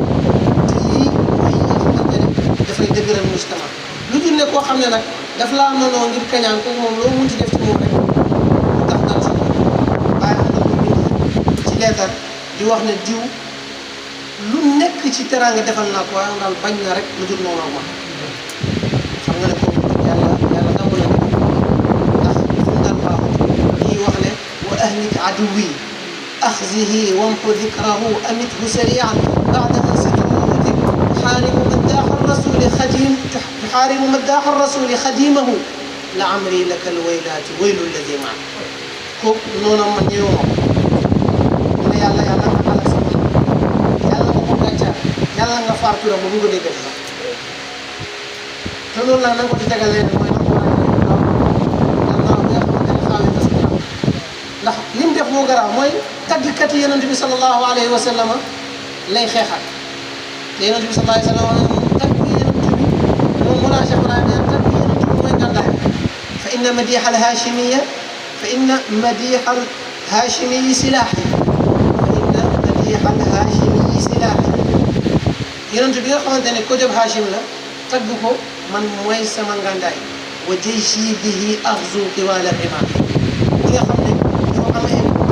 te yii mooy yi nga xamante ne dafay dëgëral mujtama lu dul ne koo xam ne nag daf laa noonoo ngir kañaan kooku moom loo munti def ci moom rek lu tax dal sa bàyyi xam na ko bind ci leetar di wax ne diw lu nekk ci teraanga defal naa ko waaye daal bañ na rek lu dul noonu ak man xam nga ne kooku yàlla nangu na ko ndax fu mu dal baaxut ñuy wax ne wa ahlik aduwi axzihi wamhu dikrahu amithu sarian baada an situruti tuxaaribu maddaaxa rasuli xadim tuxaaribu maddaaxa rasuli xadimahu la amri laka alwaylaati waylu alladi maa kooku noonu man ñëwuma ko mu ne yàlla nga xalak sa man yàlla nga ko gàccaar yàlla nga fartura ba bu ko déggati sax te loolu nag na nga ko ci tegal leen mooy na ko war a gannaaw bi nga xamante ne xaawi tas ko ndax li mu def moo garaaw mooy taggkat yi yonent bi sallallahu alayhi wa sallam lay xeexal te yonent bi sallallahu alayhi wa sallam tagg yonent bi moom mu laa Cheikh Ibrahima tagg yonent bi mooy gàndaay fa inna madiixa al-haashimiya fa inna madiixa al-haashimiyi silaaxi fa inna madiixa al-haashimiyi silaaxi yonent bi nga xamante ne ko jóg Haashim la tagg ko man mooy sama ngàndaay wa jayshi bihi axzu tiwaala rimaa ñi nga xam ne ñoo amee bu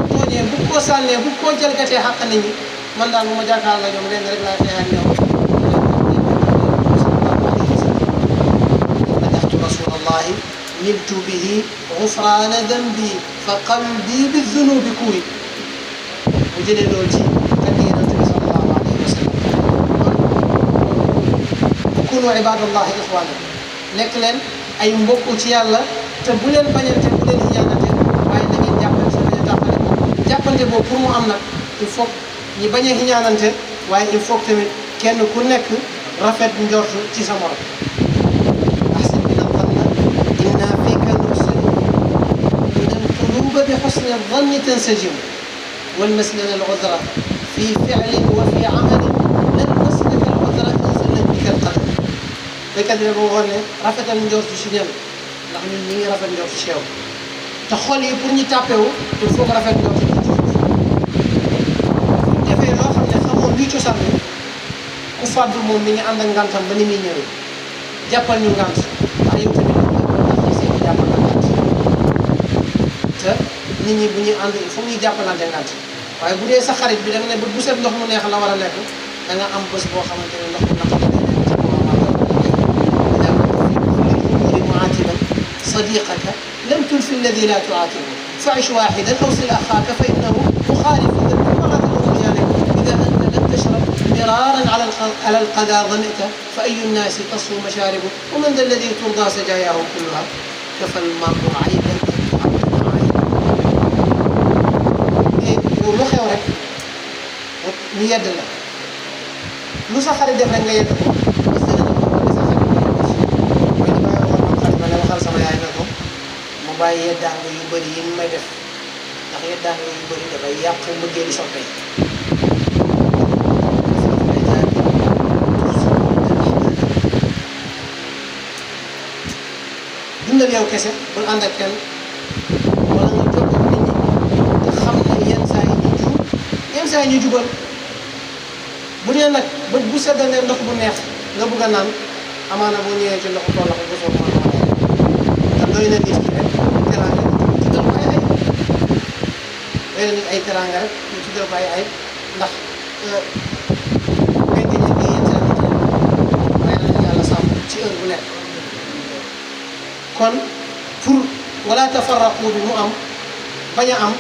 ko tooñee bu ko sànnee bu ko jalgatee xàq nit ñi man daal bu ma jàkkaar la ñoom leen rek laa xeex ak ñoom madaxtu rasulallahi niltu bihi gufraana dambi fa qalbi bi dunubi kuwi mu jëlee loolu ci tagg yonent bi sallallahu alayhi wa sallam kunu ibadallahi ixwaana nekk leen ay mbokk ci yàlla te bu leen bañante bu leen ñaanante waaye na ngeen jàppante bañ a tàppale jàppante boobu pour mu am nag il faut ñi bañ a ñaanante waaye il faut tamit kenn ku nekk rafet njortu ci sa morom ahsin bina zanna inna fika nursilu inna alquluba bi xusni zanni tansajim walmaslana aludra fi ficlin wa fi amalin lan naslaka aludra inzalat bika alqadar béykat bi boo waxoon ne rafetal njortu ci ñenn ndax ñun ñi ngi rafet njortu ci yow te xol yi pour ñu tàppewu il faut que rafet njortu ci defee loo xam ne xamoon luy cosaan bi ku fàddu moom mi ngi ànd ak ngantam ba ni muy ñëwee jàppal ñu ngant waaye yow tamit ndax seen jàppal na ngant te nit ñi bu ñuy ànd il faut ñuy jàppalante ngant waaye bu dee sa xarit bi da nga ne bu set ndox mu neex la war a lekk da nga am bés boo xamante ne ndox mu naqari صديقك لم تلف الذي لا تعاتبه فعش واحدا أو صل أخاك فإنه مخالف ذنب وغدر جانب إذا أنت لم تشرب مرارا على القذى ظنئت فأي الناس تصفو مشاربه ومن ذا الذي ترضى سجاياه كلها كفى المرء عيبا أن تعب lu xew rek ñu yedd la lu sa xarit def rek nga yedd ko parce que sama yaay na ko mu bàyyi yeddaanga yu bëri yi mu may def ndax yeddaanga yu bëri dafay yàq mbëggeelu soppe dundal yow kese bul ànd ak kenn wala nga toog ak nit ñi te xam ne yenn saa yi ñu jub yenn saa yi ñu jubal bu dee nag bët bu seddalee ndox bu neex nga bëgg a naan amaana boo ñëwee ci ndox tool la ko soo mën a doy na nit ki rek teraanga ñu tuddal ko ay ay doy na nit ay teraanga rek ñu tuddal ko ay ay ndax béykat yi nga yenn saa nit waaye nag yàlla sàmm ci heure bu nekk kon pour wala tafarraqu bi mu am bañ a am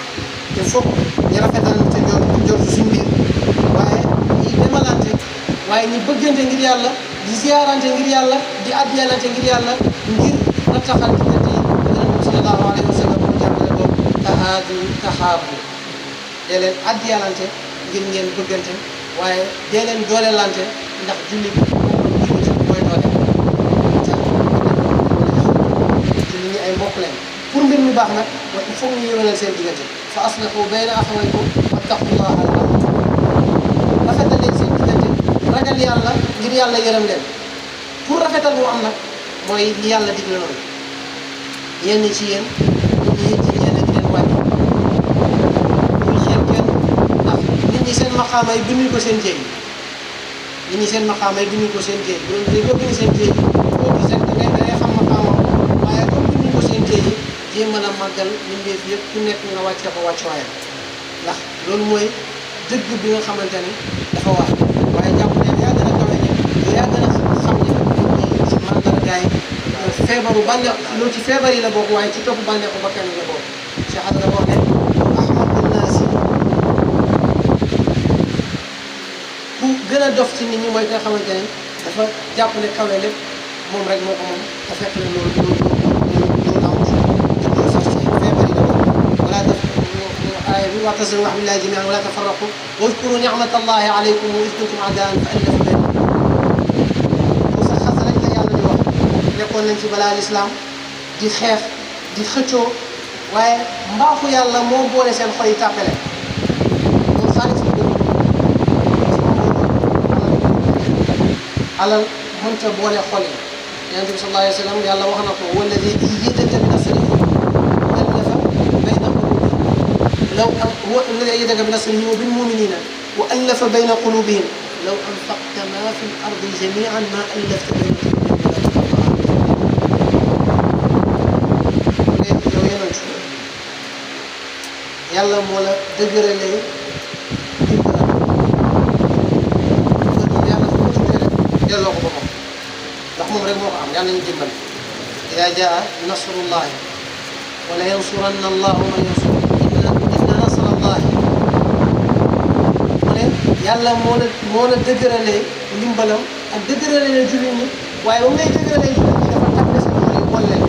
il faut ñu rafetal te njort suñ biir waaye ñi demalante waaye ñu bëggante ngir yàlla di ziyaarante ngir yàlla di addiyalante ngir yàlla ngir rataxal diggante yi yonent bi sallallahu alayhi wa sallam mu jàngale ko tahaadu tahaabu dee leen addiyalante ngir ngeen bëggante waaye dee leen doolelante ndax jullit mooy doole jullit ñi ay mbokk leen pour mbir mi baax nag mooy il faut ñu yéwénal seen diggante fa aslihu bayna axawaykum wattaqullaha la'allakum rafetal leen seen diggante ragal yàlla ngir yàlla yërëm leen pour rafetal mu am nag mooy li yàlla digle noonu yenn ci yéen ñu yëg ci yenn di leen wàññi bul xeeb kenn ndax nit ñi seen maqaama yi binduñ ko seen jéeg nit ñi seen maqaama yi binduñ ko seen jéeg loolu day boo bind seen jéeg boo gis rek da ngay xam maqaamam waaye comme binduñ ko seen jéeg yi jéem a màggal mbindeef yëpp ku nekk nga wàccee ko wàccuwaayam ndax loolu mooy dëgg bi nga xamante ni dafa war waaye jàpp ne yaa gën a kawe ne yaa gën a xam ne ci mandargaay feebaru bànneex loolu ci feebar yi la bokk waaye ci topp bànneexu ba kenn la bokk Cheikh Hadj dafa wax ne ahmadu naasi ku gën a dof ci nit ñi mooy ki nga xamante ne dafa jàpp ne kawe lépp moom rek moo ko moom te fekk na loolu amul te loolu sax ci feebar yi la bokk wala def aaya bi wa'tasimu bi hablillahi jamii'an wa laa tafarraqu wadkuru ni'matallahi alaykum wa idh kuntum a'daa'an fa allafa bayna quluubikum sa xas rek la yàlla di wax nekkoon nañ ci balaa lislaam di xeex di xëccoo waaye mbaaxu yàlla moo boole seen xol yi tàppale loolu xaalis bi dëgg alal mënta boole xol yi yonent bi sallallahu alayhi wa sallam yàlla wax na ko walladi ayyadaka bi nasrihi wa allafa bayna qulubihim law huwa alladi ayyadaka bi nasrihi wa bil mu'minina wa allafa bayna qulubihim law anfaqta ma fi l ardi jami'an ma allafta bayna qulubihim yow yonent yàlla moo la dëgëralee delloo ko boppam ndax moom rek moo ko am yàlla nañu dimbal ida jaa nasrullahi wala yansuranna allahu man yansur inna nasrallahi mu ne yàlla moo la dëgëralee ndimbalam ak dëgëralee jullit ñi waaye ba mu lay dëgëralee jullit ñi dafa tàppe seen xol yi boole leen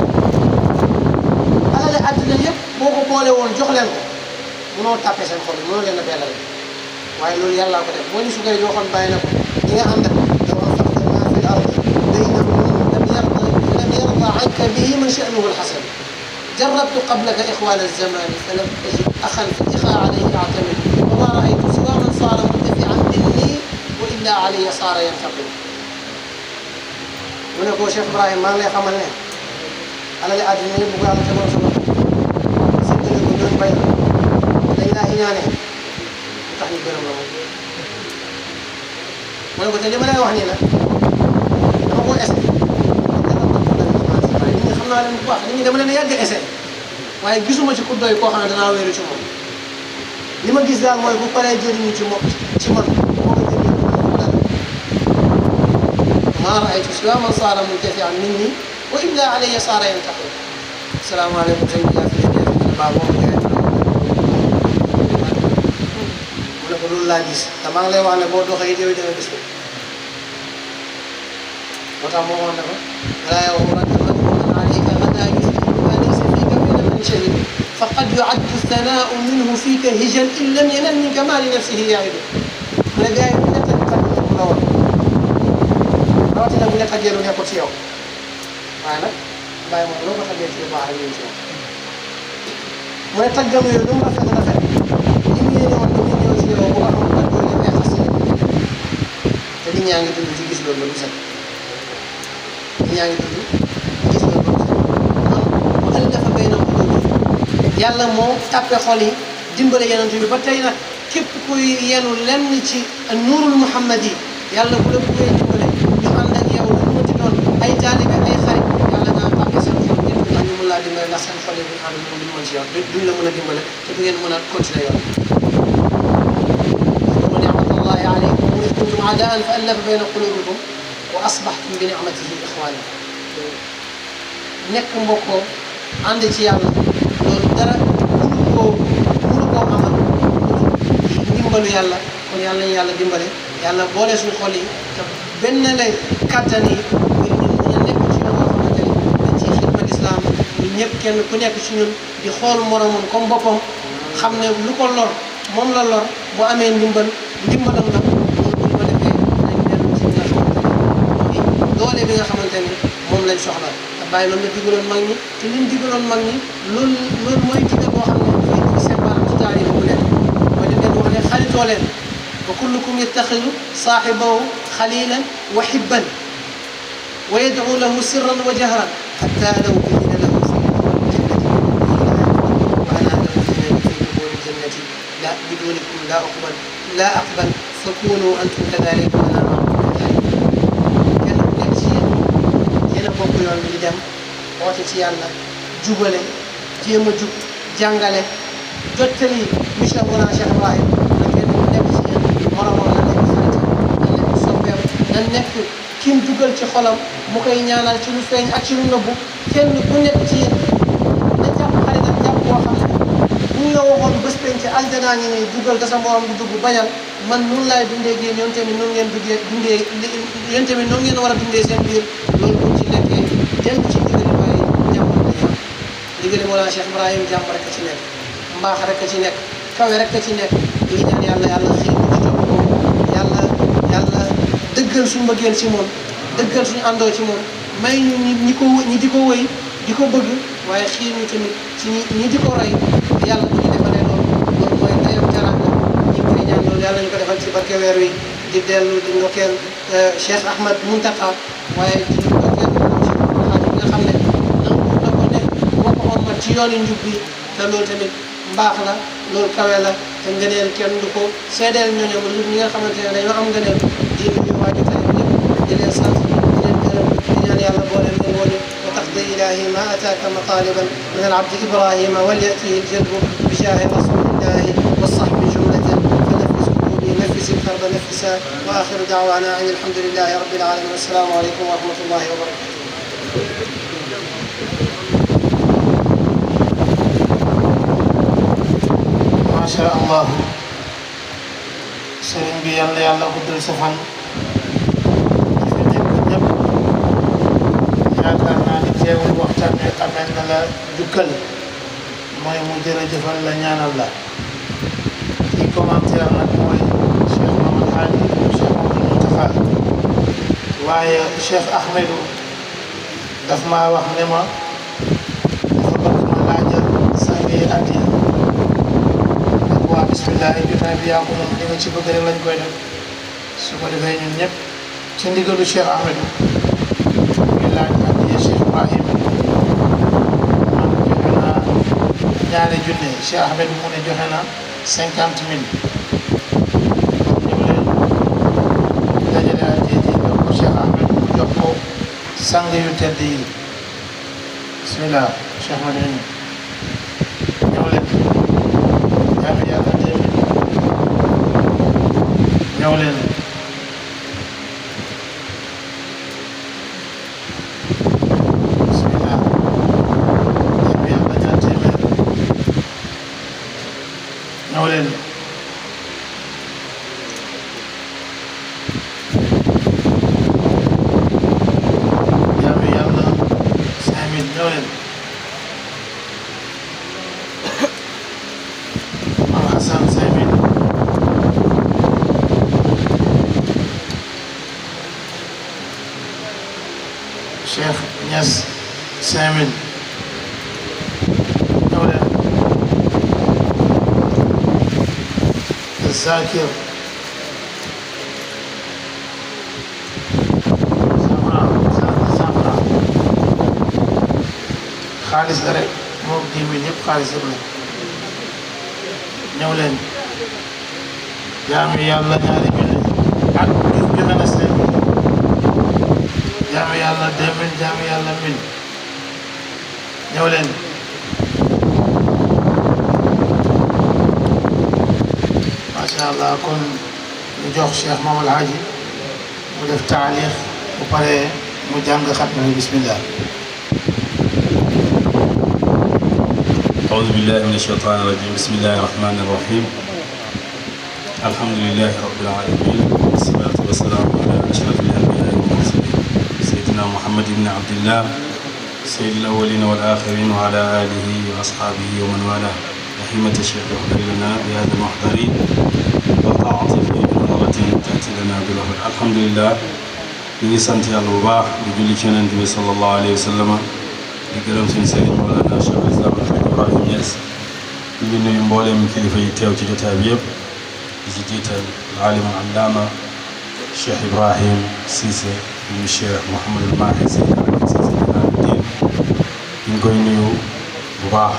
alale àddina yëpp boo ko boole woon jox leen ko mënoo tàppe seen xol yi mënoo leen a bellal waaye loolu yàllaa ko def moo ñu su koy waxoon bàyyi na ko ñi nga ànd عنك به من شأنه الحسن جربت قبلك إخوان الزمان فلم أجد أخا في الإخاء عليه أعتمد وما رأيت سوى من صار مرتفعا مني وإلا علي صار ينتقم mu ne ko Cheikh Ibrahim maa ngi lay xamal ne alal àddina yëpp bu ko yàlla tegoon sa bopp séddale ko ñooñu bay dañ laa iñaanee lu tax ñu gërëm la moom mu ne ko te li ma lay wax nii nag dama ko essayé xam naa leen bu baax nit ñi dama leen a yàgg essayé waaye gisuma ci ku doy koo xam ne danaa wéeru ci moom li ma gis daal mooy bu paree jëriñu ci moom ci man moo ko jëriñu ci man dara maa raaytu siwa man saara muntafi'an minni wa illa alayya saara yantaqim asalaamaaleykum sëñ bi yaa fi leen fi baa boo jaay mu ne ko loolu laa gis te maa ngi lay wax ne boo doxee it yow da nga gis ko moo tax moo waxoon ne ko walaa yaghurranka عليك غدا يثبت ما ليس فيك من من شهد فقد يعد الثناء منه فيك هجا ان لم ينل من كمال نفسه يعد من جاي من تتقل لو rawatina bu la tàggee lu nekkul ci yow waaye nag bàyyi moom loo ko tàggee ci lu baax rek ci yow mu ne tàggam yooyu lu mu rafet rafet li mu yéene woon ba muy ñëw ci yow bu ko amoon ba doo leen ay xas te nit ñaa ngi dund ci gis loolu la du set nit ñaa ngi dund allafa bayna quluubihim yàlla moo tàppe xol yi dimbale yonent bi ba tey nag képp kuy yenu lenn ci nuurul muhammad yi yàlla bu la buggee dimbale ñu ànd ak yow lu mu ci doon ay taalibe ay xarit yàlla naa tàppe seen xol yëpp ndax ñu mun laa dimbale ndax seen xol yi buñ ànd moom duñ mën ci yoon duñ la mën a dimbale te du ngeen mën a continuer yoon wa ni'matullahi alaykum wa idh kuntum a'daa'an fa allafa bayna quluubikum wa asbahtum bi ni'matihi ikhwaana nekk mbokkoo ànd ci yàlla loolu dara mënu koo amal ndimbalu yàlla kon yàlla nañu yàlla dimbale yàlla boole suñu xol yi te benn lay kàttan yi ngir ñun mën a nekk ci yoon boo xamante ni dañ ciy xidmal islam ñun ñëpp kenn ku nekk ci ñun di xool moromam comme boppam xam ne lu ko lor moom la lor bu amee ndimbalam la loolu bu ñu ko defee dañ dellu ci li nga xamante ni mooy doole bi nga xamante ni moom lañ soxla te bàyyi loolu la digaloon mag ñi te liñ digaloon mag ñi loolu mooy digal boo xam ne dafay ci seen baram ci taarix bu nekk mooy dañ leen wax ne xaritoo leen wa kullukum yattaxidu saaxibahu xalilan wa xibban wa yadcu lahu sirran wa jahran xatta law udina lahu fi لا بدونكم لا أقبل فكونوا أنتم كذلك وأنا معكم كذلك kenn ku nekk ci yéen a bokk yoon bi di dem woote ci yàlla jubale jéem a jub jàngale jottali mission Mawlana Cheikh Ibrahim na kenn ku nekk ci yéen moromam na nekk xaritam na nekk soppeem na nekk kim dugal ci xolam mu koy ñaanal ci lu feeñ ak ci lu nëbbu kenn ku nekk ci yéen na jàpp xaritam jàpp boo xam ne bu ñu la waxoon bés penc aljanaa ngi nii dugal te sa morom du dugg bañal man noonu laay dundee ak yéen tamit noonu ngeen dundee yéen tamit noonu ngeen war a dundee seen biir loolu bu ci nekkee dellu ci ndigali waaye jàmm la ñu am ndigali Mawlana Cheikh Ibrahim jàmm rek a ci nekk mbaax rek a ci nekk kawe rek a ci nekk ñu ngi ñaan yàlla xiir ñu ci topp ko yàlla dëggal suñu mbëggeel ci moom dëggal suñu àndoo ci moom may ñu ñi di ko wëy di ko bëgg waaye xiir ñu tamit ci ñi di ko roy yàlla bu ñu defalee loolu mooy dayoo teraanga ñu ngi koy ñaan loolu yàlla ñu ko defal ci barke weer wi di dellu di ndokkeel Cheikh Ahmed Muntaka waaye di ndokkeel Cheikh Alhaji bi nga xam ne nangu na ko ne moo ko ommat ci yoonu njub bi te loolu tamit mbaax la loolu kawe la te ngëneel kenn du ko seedeel ñooñu lu ñi nga xamante ne dañoo am ngëneel di nuyu waa jotaay bi ñëpp di leen sant di leen gërëm di ñaan yàlla boole leen woon وتقضي إلهي ما أتاك مطالبا من العبد إبراهيم وليأته الجلب بجاه رسول الله والصحب جملة فنفس قلوبي نفس الكرب نفسا وآخر دعوانا أن الحمد لله رب العالمين والسلام عليكم ورحمة الله وبركاته. ما شاء الله sëriñ bi yàlla yàlla guddal sa fan yaakaar naa ni teewul waxtaan wi amee na la jukkal mooy mu jërëjëfal la ñaanal la ci commentaire nag mooy Cheikh Mamadou Hadi Cheikh Mamadou Moustapha waaye Cheikh Ahmedou daf maa wax ne ma dafa bëgg ma laajal sànni addiya ak waa bismillah jotaay bi yaa ko moom li nga ci bëgg rek lañ koy def su ko defee ñun ñëpp ci ndigalu Cheikh Ahmedou laaj addiya Cheikh Ibrahim man joxe naa ñaari junne Cheikh Ahmed mu ne joxe na 50 000 ñëw leen dajale addiya ji jox ko Cheikh Ahmed mu jox ko sang yu tedd yi bismillah Cheikh Ahmed ñëw leen jaami yàlla 2000 ñëw leen ñëw leen jaami yàlla 5000 ñëw leen Mam Hassan 5000 Cheikh Niass 5000 ñëw leen Zakir Safra xaalis la rek moom 10 000 yëpp xaalis la ñëw leen jaami yàlla ñaari junne ak joxe na 5 000 jaami yàlla 2000 jaami yàlla 1000 ñëw leen macha allah kon ñu jox Cheikh Mamadou Hadji mu def taalix bu paree mu jàng xatma bi bismillah. أعوذ بالله من الشيطان الرجيم بسم الله الرحمن الرحيم الحمد لله رب العالمين والسلام على أشرف الأنبياء والمرسلين سيدنا محمد بن عبد الله سيد الأولين والآخرين وعلى آله وأصحابه ومن والاه رحمة الشيخ اغفر لنا بهذا المحضر وتعاطف بنظرة تأتي لنا بالأخر. الحمد لله ñu ngi sant yàlla bu baax di julli ci yonent bi sallallahu alayhi wa sallam di gërëm suñu sëriñ Mawlana Cheikh Islam Alhaji Ibrahim Niass ñu ngi nuyu mbooleem kilifa yi teew ci jotaay bi yëpp di ci jiital alim allama Cheikh Ibrahim Cissé ñu Cheikh Mouhamadul Mahi Seydi Ahmed Cissé Dinamuddin ñu ngi koy nuyu bu baax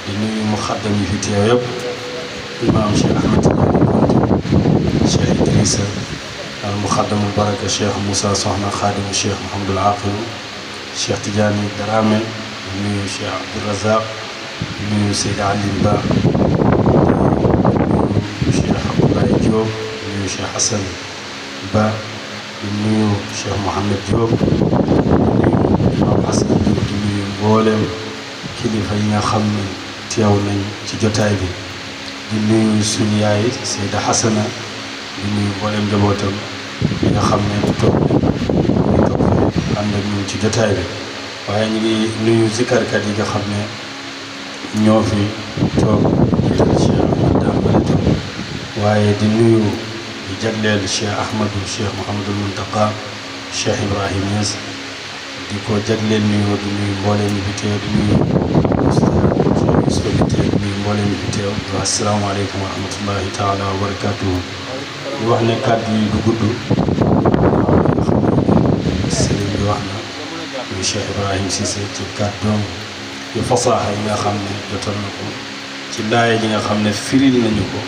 di nuyu muxaddam yi fi teew yëpp imam Cheikh Ahmed Tidiane Konte Cheikh Idrissa al muxaddamul baraka Cheikh Moussa Soxna xaadimu Cheikh Mouhamadul Aqil Cheikh Tidiane Darame di nuyu Cheikh Abdourazaq di nuyu Seydi Alim Ba di nuyu Cheikh Abdoulaye Diop di nuyu Cheikh Hassan Ba di nuyu Cheikh Mouhamed Diop di nuyu Imam Hassan Diop di nuyu mboolem kilifa yi nga xam ne teew nañ ci jotaay bi di nuyu suñu yaay Seyda Hassana di nuyu mboolem njabootam li nga xam ne du toog ñu toog fi ànd ak ñun ci jotaay bi waaye ñu ngi nuyu zikarkat yi nga xam ne ñoo fi toog jiital Cheikh Ahmad Dambale toog waaye di nuyu di jagleel Cheikh Ahmadou Cheikh Mouhamadul Muntaqa Cheikh Ibrahim Niass di ko jagleel nuyu di nuyu mbooleem ñi fi teew di nuyu Cheikh di nuyu mbooleem ñi fi teew wa asalaamaaleykum wa rahmatullahi taala wa barakatuhu di wax ne kàddu yi du gudd nga xam ne sëriñ bi wax na muy Cheikh Ibrahim Cissé ci kàddoom yu fasaaxa yi nga xam ne jotal na ko ci laaya yi nga xam ne firil nañu ko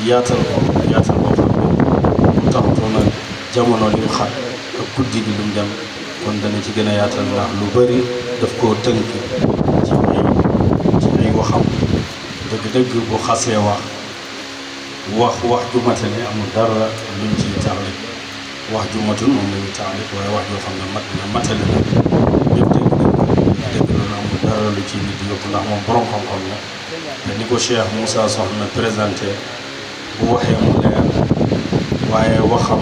yaatal boo xam ne mu taxutoon ak jamono li mu xat ak guddi gi lu mu dem kon dana ci gën a yaatal ndax lu bari daf koo tënk ci ay waxam dëgg-dëgg bu xasee wax ju matale amul dara luñ ciy taxalit wax ju matul moom la ñuy taxalit waaye wax joo xam ne mat na matale na ñëpp dégg nañ ko dégg loolu amul dara lu ci nit di yokk ndax moom borom xam-xam la te ni ko Cheikh Moussa Soxna présenté bu waxee mu leer waaye waxam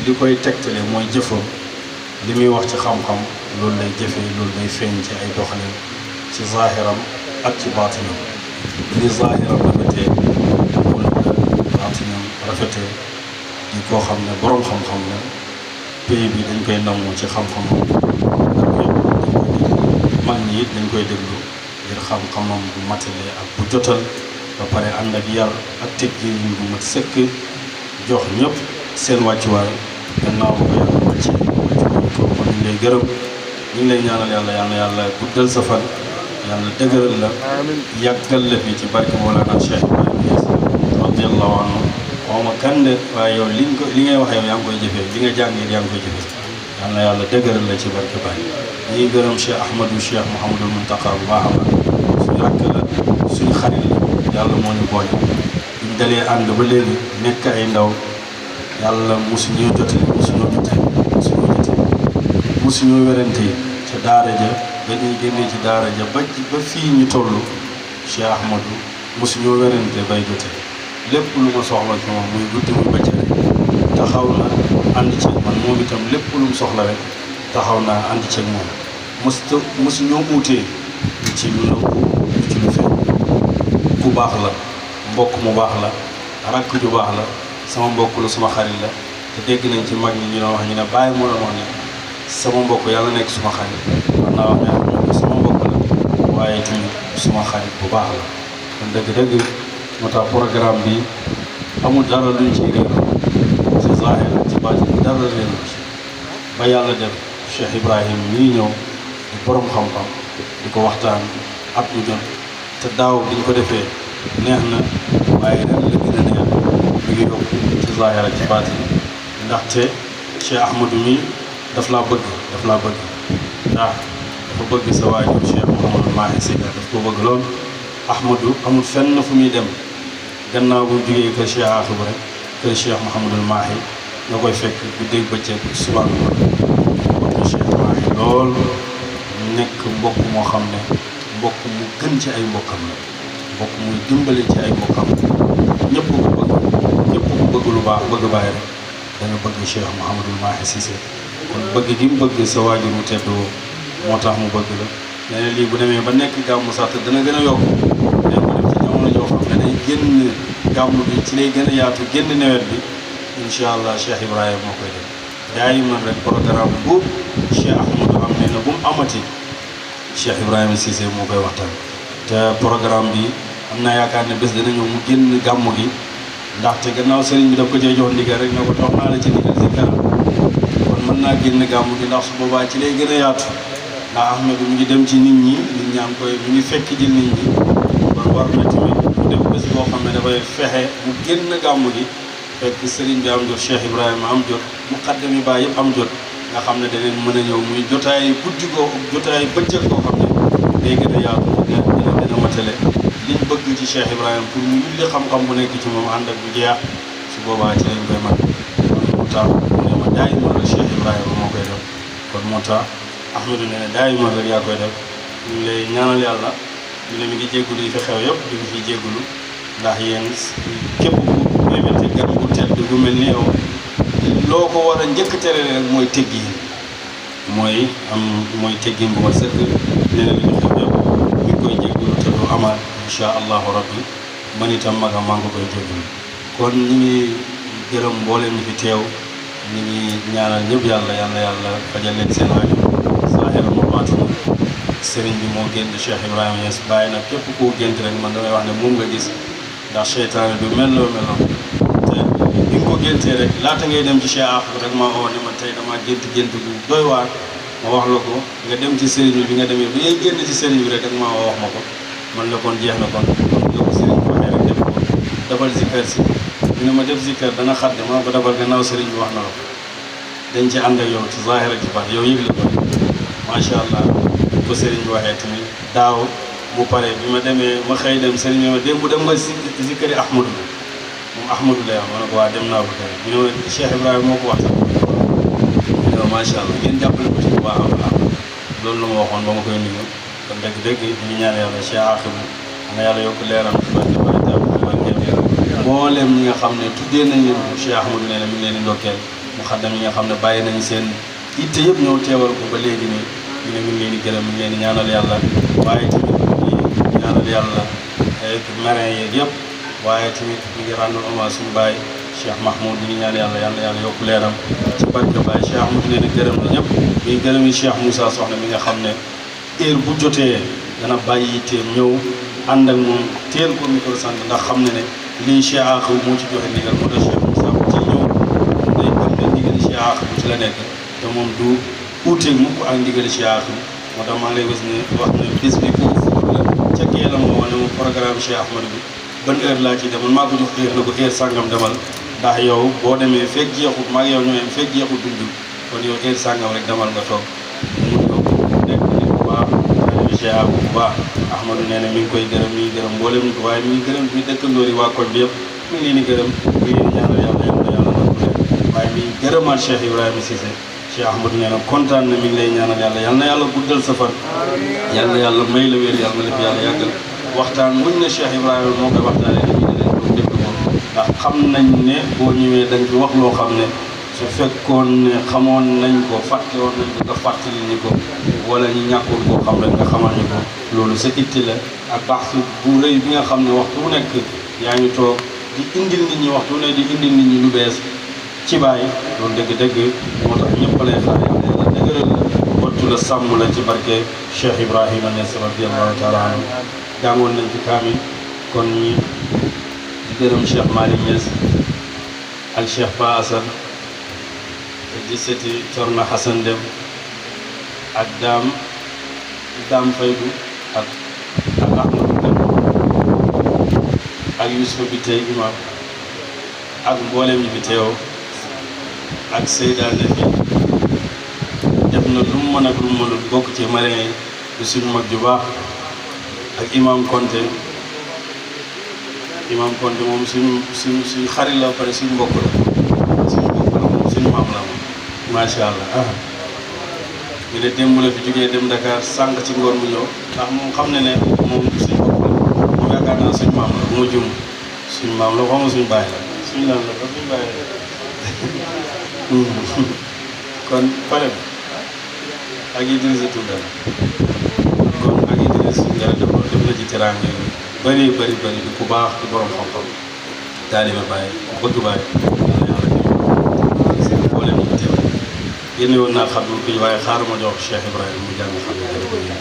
li koy tegtale mooy jëfam li muy wax ci xam-xam loolu lay jëfee loolu lay feeñ ci ay doxalin ci zaahiram ak ci baatinam li zaahiram rafetee baatinam rafetee di koo xam ne boroom xam-xam la pays bi dañ koy nangu ci xam-xamam mag ñi it dañ koy déglu ngir xam-xamam bu matalee ak bu jotal ba pare ànd ak yar ak teggin bu mat sëkk jox ñëpp seen wàccuwaay gannaaw ba ko yàlla wàccee ko kon ñu ngi lay gërëm ñu ngi lay ñaanal yàlla guddal sa fan yàlla dëgëral la yàggal la fi ci barke Mawlana Cheikh Ibrahim Niass radiyallahu anhu waxuma kan de waaye yow li ngay wax yow yaa ngi koy jëfee li nga jàng yaa ngi koy jëfee yal na yàlla dëgëral la ci barke Baye ñi ngi gërëm Cheikh Ahmadou Cheikh Mouhamadul Muntaqa bu baax a baax suñu rakk la suñu xarit la yàlla moo ñu boole buñ dalee ànd ba léegi nekk ay ndaw yàlla mosuñoo jotee mosuñoo werante yi ca daara ja ba ñuy génnee ci daara ja ba fii ñu toll Cheikh Ahmadou mosuñoo werante bay jotee lépp lu ma soxla ci moom muy guddi muy bëccëg taxaw na ànd ceeg man moom itam lépp lu mu soxla rek taxaw naa ànd ceeg moom mosuñoo uutee ci lu nëbbu ci lu feeñ ku baax la mbokk mu baax la rakk ju baax la sama mbokk la suma xarit la te dégg nañ ci mag ñi ñu doon wax ñu ne bàyyi moo doon wax ne sama mbokk yàlla nekk suma xarit war naa wax ne sama mbokk la waaye tamit suma xarit bu baax la kon dëgg-dëgg moo tax programme bi amul dara luñ ci réer ci zahir ci baatin dara réer ci ba yàlla def Cheikh Ibrahim ñii ñëw di borom xam-xam di ko waxtaan at mu jot te daaw biñ ko defee neex na waaye ren la gën a neex mi ngi yokk ci zahir ak ci baatin ndaxte Cheikh Ahmadou mi daf laa bëgg ndax dafa bëgg sa waajur Cheikh Mouhamadou Mahi Seydi daf ko bëgg lool Ahmadou amul fenn fu muy dem gannaaw bu jógee kër Cheikh Aaxibu rek kër Cheikh Mouhamadul Mahi nga koy fekk guddeeg bëccëg suba mbokk Cheikh Mahi lool nekk mbokk moo xam ne mbokk mu gën ci ay mbokkam la mbokk muy dimbale ci ay mbokkam ñëpp ko bëgg lu baax bëgg bàyyi rek bëgg Cheikh Mouhamadul Mahi Cissé kon bëgg gi mu bëgg sa waajur mu tedd moo tax mu bëgg la nee na lii bu demee ba nekk gàmmu sax te dana gën a yokk nee mu dem ci jamono joo xam ne day génn gàmmu bi ci lay gën a yaatu génn nawet bi incha allah Cheikh Ibrahima moo koy def daay man rek programme bu Cheikh Ahmadou am nee na bu mu amati Cheikh Ibrahima Cissé moo koy waxtaan te programme bi am naa yaakaar ne bés dana ñëw mu génn gàmmu gi ndaxte gannaaw sëriñ bi daf ko cee jox ndigal rek ne ko jox naa la ci ndigal si kanam kon mën naa génn gàmmu gi ndax su boobaa ci lay gën a yaatu ndax Ahmadou mu ngi dem ci nit ñi nit ñaa ngi koy mu ngi fekk ji nit ñi kon war na tamit mu def bés boo xam ne dafay fexe mu génn gàmmu gi fekk sëriñ bi am jot Cheikh Ibrahima am jot muqaddam yi baay yëpp am jot nga xam ne daneen mën a ñëw muy jotaay guddi koo jotaay bëccëg koo xam ne day gën a yaatu dina gën a matale liñ bëgg ci Cheikh Ibrahima pour mu yulli xam-xam bu nekk ci moom ànd ak bu jeex su boobaa ci lañ koy man kon moo tax ne ma daay ma rek Cheikh Ibrahima moo koy def kon moo tax Ahmadou ne daay ma rek yaa koy def ñu ngi lay ñaanal yàlla ñu ne mi ngi jéggulu yi fi xew yëpp di ngi fi jéggulu ndax yéen képp ku invité gan bu tedd gu mel ni yow loo ko war a njëkk tere rek mooy teggi mooy teggin bu ma sëkk nee na li ñu xew yëpp mi ngi koy jéggulu te du amaat incha allahu rabbi man itam magam maa ngi koy jéggulu kon ñu ngi gërëm mbooleem ñi fi teew ñu ngi ñaanal ñëpp yàlla fajal leen seen aajo zaahiran wa baatinan sëriñ bi moo gént Cheikh Ibrahima Niass bàyyi nag képp koo gént rek man damay wax ne moom nga gis ndax seytaane du melloo meloon te bi nga ko géntee rek laata ngay dem ci Cheikh Ahmadou rek maa oo ne ma tey damaa gént bu doy waar ma wax la ko nga dem ci sëriñ bi nga demee bi ngay génn ci sëriñ bi rek maa oo wax ma ko man la kon jeex na kon nga ko sëriñ bi waxee rek def ko defal zikkar si ñu ne ma def zikkar dana xadde maa ko defal gannaaw sëriñ bi wax na la ko dañ ci ànd ak yow ci zaahir ak ci baatin yow yëg la ko macha allah ko sëriñ bi waxee tamit daaw mu pare bi ma demee ma xëy dem sëriñ bi ma démb dem nga zikkari Ahmadou moom Ahmadou lay wax ma ne ko waa dem naa ko tey ñu ne ma Cheikh Ibrahima moo ko waxtaan ñu ne macha allah ngeen jàppale ko ci bu baax a baax loolu la ma waxoon ba ma koy nuyu kon dëgg-dëgg ñu ñaan yàlla Cheikh Ahmadou na yàlla yokk leeram ci barke mboolem ñi nga xam ne tuddee nañ leen ko Cheikh Ahmadou nee na mi ngi leen di ndokkeel mu xaddam yi nga xam ne bàyyi nañ seen itte yëpp ñëw teewal ko ba léegi nii ñu ne mi ngi leen di gërëm mi ngi leen di ñaanal yàlla waaye tamit ñu ñaanal yàlla ak marin yeeg yëpp waaye tamit mi ngi rendre hommage suñu baay Cheikh Mahmoud ñu ngi ñaan yàlla yokk leeram ci barke baay Cheikh Ahmadou nee na gërëm na ñëpp mi ngi gërëm yi Cheikh Moussa Soxna mi nga xam ne heure bu jotee dana bàyyi itteem ñëw ànd ak moom teel ko micro sant ndax xam ne lii Cheikh Ahmadou moo ci joxe ndigal moo tax Cheikh Moussa bu ci ñëw day gëm ne ndigali Cheikh Ahmadou ci la nekk te moom du uuteeg mukk ak ndigali Cheikh Ahmadou moo tax maa ngi lay wax ne bis bi ko fóot la ca kee la moo wane moom programme Cheikh Ahmadou bi ban heure laa ciy demal maa ko jox heure na ko heure sàngam demal ndax yow boo demee fekk jeexut maa ngi yow ñoo yem fekk jeexut duñ dugg kon yow heure sàngam rek demal nga toog mu ñëw nekk nit bu baax Cheikh Ahmadou bu baax Ahmadou nee na mi ngi koy gërëm mi ngi gërëm mboolem ñu ko waaye mi ngi gërëm mi dëkkandoor yi waa koñ bi yëpp mi ngi leen di gërëm mi ngi leen di ñaanal yàlla nangu leen waaye mi ngi gërëmaat Cheikh Ibrahima Cissé Cheikh Ahmadou nee na kontaan na mi ngi lay ñaanal yal na yàlla guddal sa fan yal na yàlla may la wér yàlla na la fi yàlla yàggal waxtaan muñ ne Cheikh Ibrahima moo koy waxtaanee nit ñi dinañ ko déglu ko ndax xam nañ ne boo ñëwee dañ fi wax loo xam ne su fekkoon ne xamoon nañ ko fàtte woon nañ ko nga fàttali ñu ko wala ñu ñàkkoon koo xam rek nga xamal ñu ko loolu sa itti la ak baax bu rëy bi nga xam ne waxtu bu nekk yaa ngi toog di indil nit ñi waxtu ne di indil nit ñi lu bees ci bàyyi loolu dëgg-dëgg moo tax ñëpp lay xaar yàlla dëgëral la wattu la sàmm la ci barke Cheikh Ibrahima Niass radiyallahu taala anhu jàngoon nañ ci kaamil kon ñi di gërëm Cheikh Malick Niass ak Cheikh Pa Assane di seti Corna Hassan Dem ak Daam Faydu ak Ahmadou Dem ak Youssoufa bi tey imam ak mboolem ñi fi teew ak Seyda Nefi def na lu mu mën ak lu mu mënul bokk ci marin yi di suñu mag ju baax ak imam Konte moom suñu xarit la pare suñu mbokk la moom suñu maam la moom macha allah ñu ne démb la fi jógee dem Dakar sànq ci ngoon mu ñëw ndax moom xam ne moom suñu bopp la moom yaakaar naa suñu maam la bu ma jum suñu maam la waxuma suñu baay la suñu lan la ba suñu baay la kon pare bi ak Idrissa Tounkara kon ak Idrissa Tounkara def na ci teraanga yi bëri di ku baax di borom xam-xam taalibe Baay bëgg Baay yàlla boole mu teew génne woon naa xam ne waaye xaaral ma jox Cheikh Ibrahima mu jàng xam ne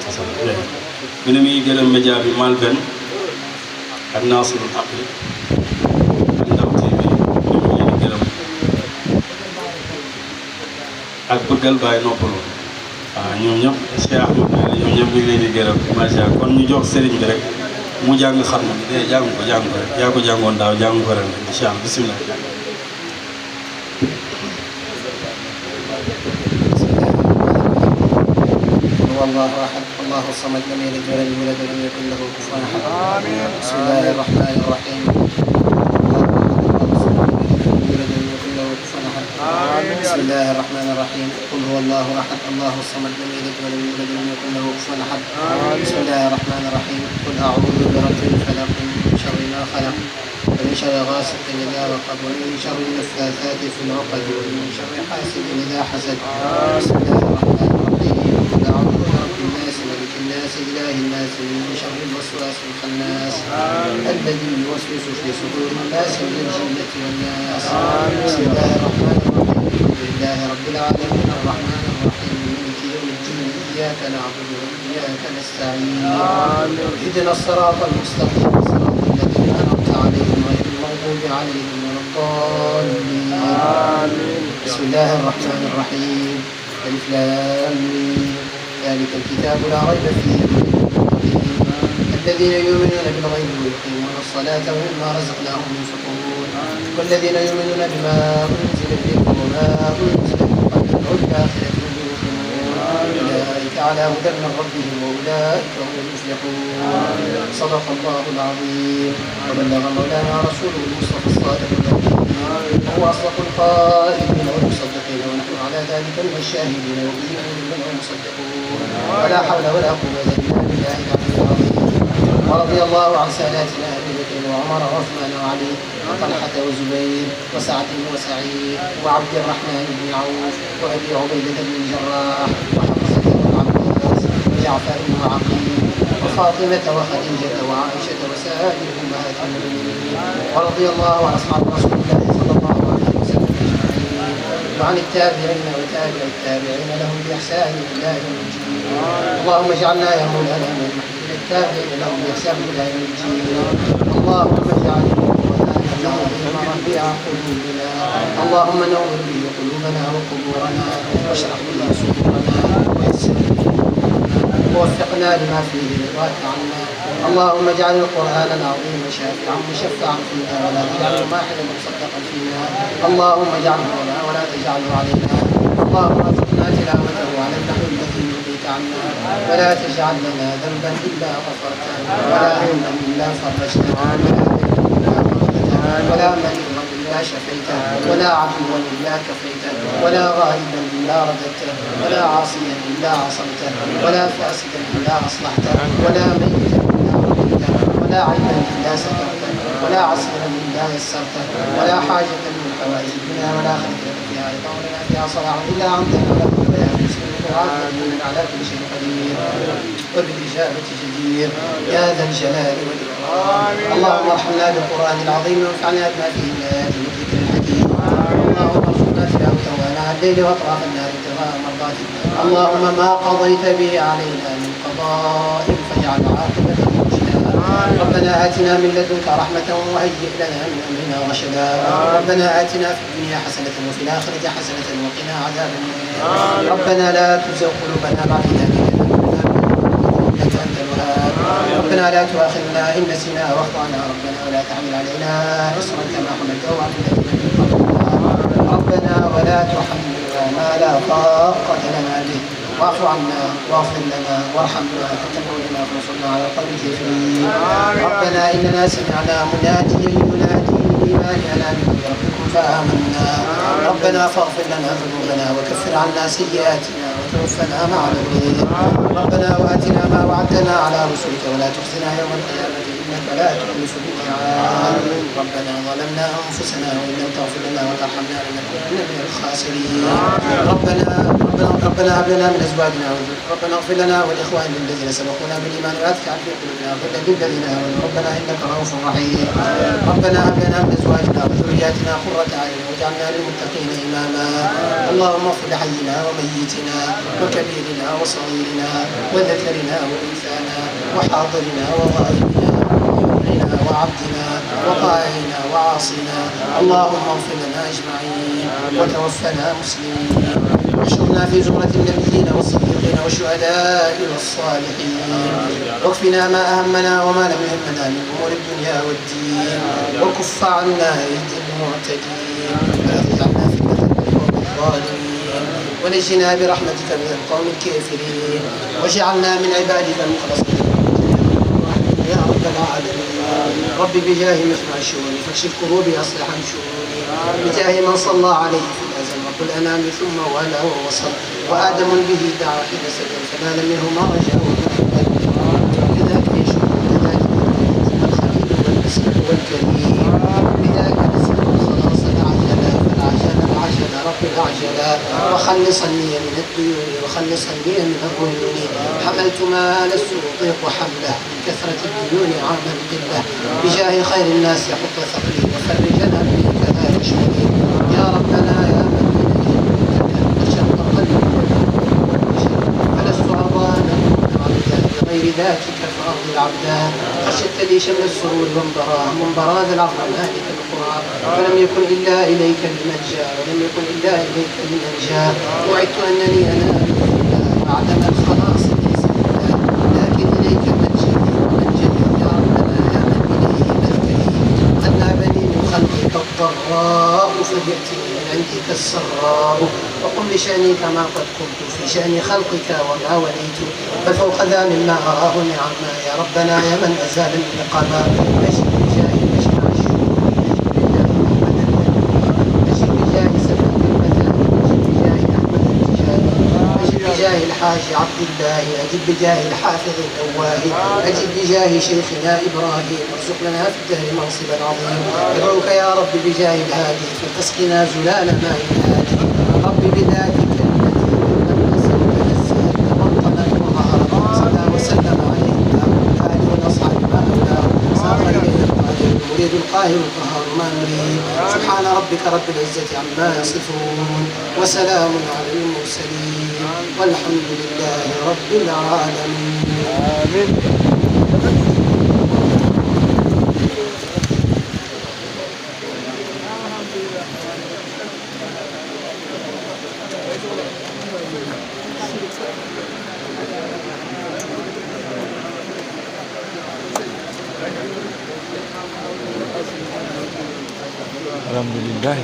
ci sa mu ne mi ngi gërëm média bi Malben ak Nasrul Aqli ak Ndaw TV ñu ngi leen di gërëm ak bëggal Baay noppalu waaw ñoom ñëpp Cheikh Ahmed nee na ñoom ñëpp ñu ngi leen di gërëm macha allah kon ñu jox sëriñ bi rek mu jàng xam ne de jàng ko rek yaa ko jàngoon daaw jàng ko ren rek incha allah bisimilah. الله احد الله الصمد لم يلد ولم يولد ولم يكن له كفوا احد بسم الله الرحمن الرحيم بسم الله الرحمن الرحيم قل هو الله احد الله الصمد لم يلد ولم يولد ولم يكن له كفوا احد بسم الله الرحمن الرحيم قل اعوذ برب الفلق من شر ما خلق ومن شر غاسق اذا وقب ومن شر النفاثات في العقد ومن شر حاسد اذا حسد بسم الله الرحمن الرحيم قل اعوذ برب الناس ملك الناس اله الناس من شر الوسواس الخناس الذي يوسوس في صدور الناس من الجنه والناس بسم الله الرحمن الرحيم الحمد لله رب العالمين الرحمن الرحيم مالك يوم الدين اياك نعبد واياك نستعين اهدنا الصراط المستقيم صراط الذين انعمت عليهم غير المغضوب عليهم ولا الضالين بسم الله الرحمن الرحيم الف لام ميم ذلك الكتاب لا ريب فيه الذين يؤمنون بالغيب ويقيمون الصلاة ومما رزقناهم ينفقون والذين يؤمنون بما أنزل إليك وما أنزل من قبلك والآخرة هم يوقنون أولئك على هدى من ربهم وأولئك هم المفلحون صدق الله العظيم وبلغ مولانا رسوله المصطفى الصادق الأمين وهو أصدق القائلين والمصدقين ونحن على ذلك من الشاهدين وبه من المصدقون ولا حول ولا قوة إلا بالله العلي العظيم ورضي الله عن ساداتنا ابي بكر وعمر وعثمان وعلي وطلحه وزبير وسعد وسعيد وعبد الرحمن بن عوف وابي عبيده بن الجراح وحفصه والعباس وجعفر وعقيل وفاطمه وخديجه وعائشه وسائر امهات المؤمنين ورضي الله عن اصحاب رسول الله صلى الله عليه وسلم اجمعين وعن التابعين وتابع التابعين لهم باحسان الى يوم الدين اللهم اجعلنا يا مولانا من المحبين التابعين لهم باحسان الى يوم الدين اللهم اجعل اللهم ربيع قلوبنا اللهم نور به قلوبنا وقبورنا واشرح به صدورنا ويسر ووفقنا لما فيه رضاك عنا اللهم اجعل القرآن العظيم شافعا مشفعا فينا ولا تجعله ماحلا مصدقا فينا اللهم اجعله لنا ولا تجعله علينا اللهم ارزقنا تلاوته على النحو الذي يرضيك عنا ولا تجعل لنا ذنبا الا غفرته ولا هما الا فرجته ولا مريضا الا شفيته ولا عدوا الا كفيته ولا غائبا الا رددته ولا عاصيا الا عصمته ولا فاسدا الا اصلحته ولا ميتا الا رحمته ولا عيبا الا سترته ولا عسيرا الا يسرته ولا حاجه من حوائج الدنيا ولا خير فيها رضا ولا فيها صلاح الا انت ولا مسلم من على كل شيء قدير وبالاجابه جدير يا ذا الجلال والاكرام اللهم ارحمنا بالقران العظيم وانفعنا بما فيه من الايات والذكر الحكيم اللهم ارزقنا تلاوته اناء الليل واطراف النار ابتغاء مرضاتك اللهم ما قضيت به علينا من قضاء فاجعل عاقبته رشدا ربنا آتنا من لدنك رحمة وهيئ لنا من أمرنا رشدا ربنا آتنا في الدنيا حسنة وفي الآخرة حسنة وقنا عذاب النار ربنا لا تزغ قلوبنا بعد إذ هديتنا إنك أنت الوهاب ربنا لا تؤاخذنا إن نسينا وأخطأنا ربنا ولا تحمل علينا إصرا كما حملته على الذين من قبلنا ربنا ولا تحملنا ما لا طاقة لنا به واعف عنا واغفر لنا وارحمنا وتقبلنا وانصرنا على القوم الكافرين ربنا اننا سمعنا مناديا ينادي بالايمان ان امنوا بربكم فامنا ربنا فاغفر لنا ذنوبنا وكفر عنا سيئاتنا وتوفنا مع الابرار ربنا واتنا ما وعدتنا على رسلك ولا تخزنا يوم القيامه إنك لا تخلف الميعاد. ربنا ظلمنا أنفسنا وإن لم تغفر لنا وترحمنا لنكونن من الخاسرين. ربنا هب لنا من أزواجنا ربنا اغفر لنا ولإخواننا الذين سبقونا بالإيمان ولا تجعل في قلوبنا غلا للذين آمنوا ربنا إنك رؤوف رحيم. ربنا هب لنا من أزواجنا وذرياتنا قرة أعين واجعلنا للمتقين إماما. اللهم اغفر لحينا وميتنا وكبيرنا وصغيرنا وذكرنا وأنثانا وحاضرنا وغائبنا وحرنا وعبدنا وطائعنا وعاصنا. اللهم اغفر لنا أجمعين وتوفنا مسلمين واحشرنا في زمرة النبيين والصديقين والشهداء والصالحين. واكفنا ما أهمنا وما لم يهمنا من أمور الدنيا والدين وكف عنا أيدي المعتدين ولا تجعلنا فتنة للقوم الظالمين ونجنا برحمتك من القوم الكافرين واجعلنا من عبادك المخلصين يا رب العالمين. رب بجاه مجمع الشؤون فاكشف كروبي أصلح عن شؤوني بجاه من صلى عليه في الأزل رب الأنام ثم والاه ووصل وآدم به دعا حين سجل فنال منه ما رجاه كذاك يشكر كذاك الخليل والمسك والكريم بذاك نسأل الخلاص العجل رب العجل وخلصني من الديون وخلصني من الرهون. حملت ما لست أطيق حمله من كثرة الديون عاما قله بجاه خير الناس حط ثقلي وفرجنا به كذلك شغلي. يا ربنا يا من إليه شق قلبي فلست أرضانا غير ذاتك فأرضي العبدا. خشيت لي شمل السرور وانبرا ذا العظماء كالقرى فلم يكن إلا إليك الملجأ ولم يكن إلا إليك المنجا. وعدت أنني أنام بعدما الخلاص ليس لله لكن إليك ملجئي ومنجئي. يا ربنا يا من إليه ملجئي قد نابني من خلقك الضراء فجئتني من عندك السراء. وقم بشأني كما قد قمت في شأن خلقك وما وليت ففوق ذا مما أراه نعما. يا ربنا يا من أزال النقما أجب بجاه مجمع الشؤون أجب بجاه سبيل المثاني أجب بجاه أحمد التجاني أجب بجاه الحاج عبد الله أجب بجاه الحافظ الأواه أجب بجاه شيخنا إبراهيم وارزق لنا في الدهر منصبا عظيم. أدعوك يا رب بجاه الهادي فتسقنا زلال ماء الهادي. رب بذاتك المريد القاهر القهار ما نريد. سبحان ربك رب العزة عما يصفون وسلام على المرسلين والحمد لله رب العالمين. آمين. Alhamdulillah.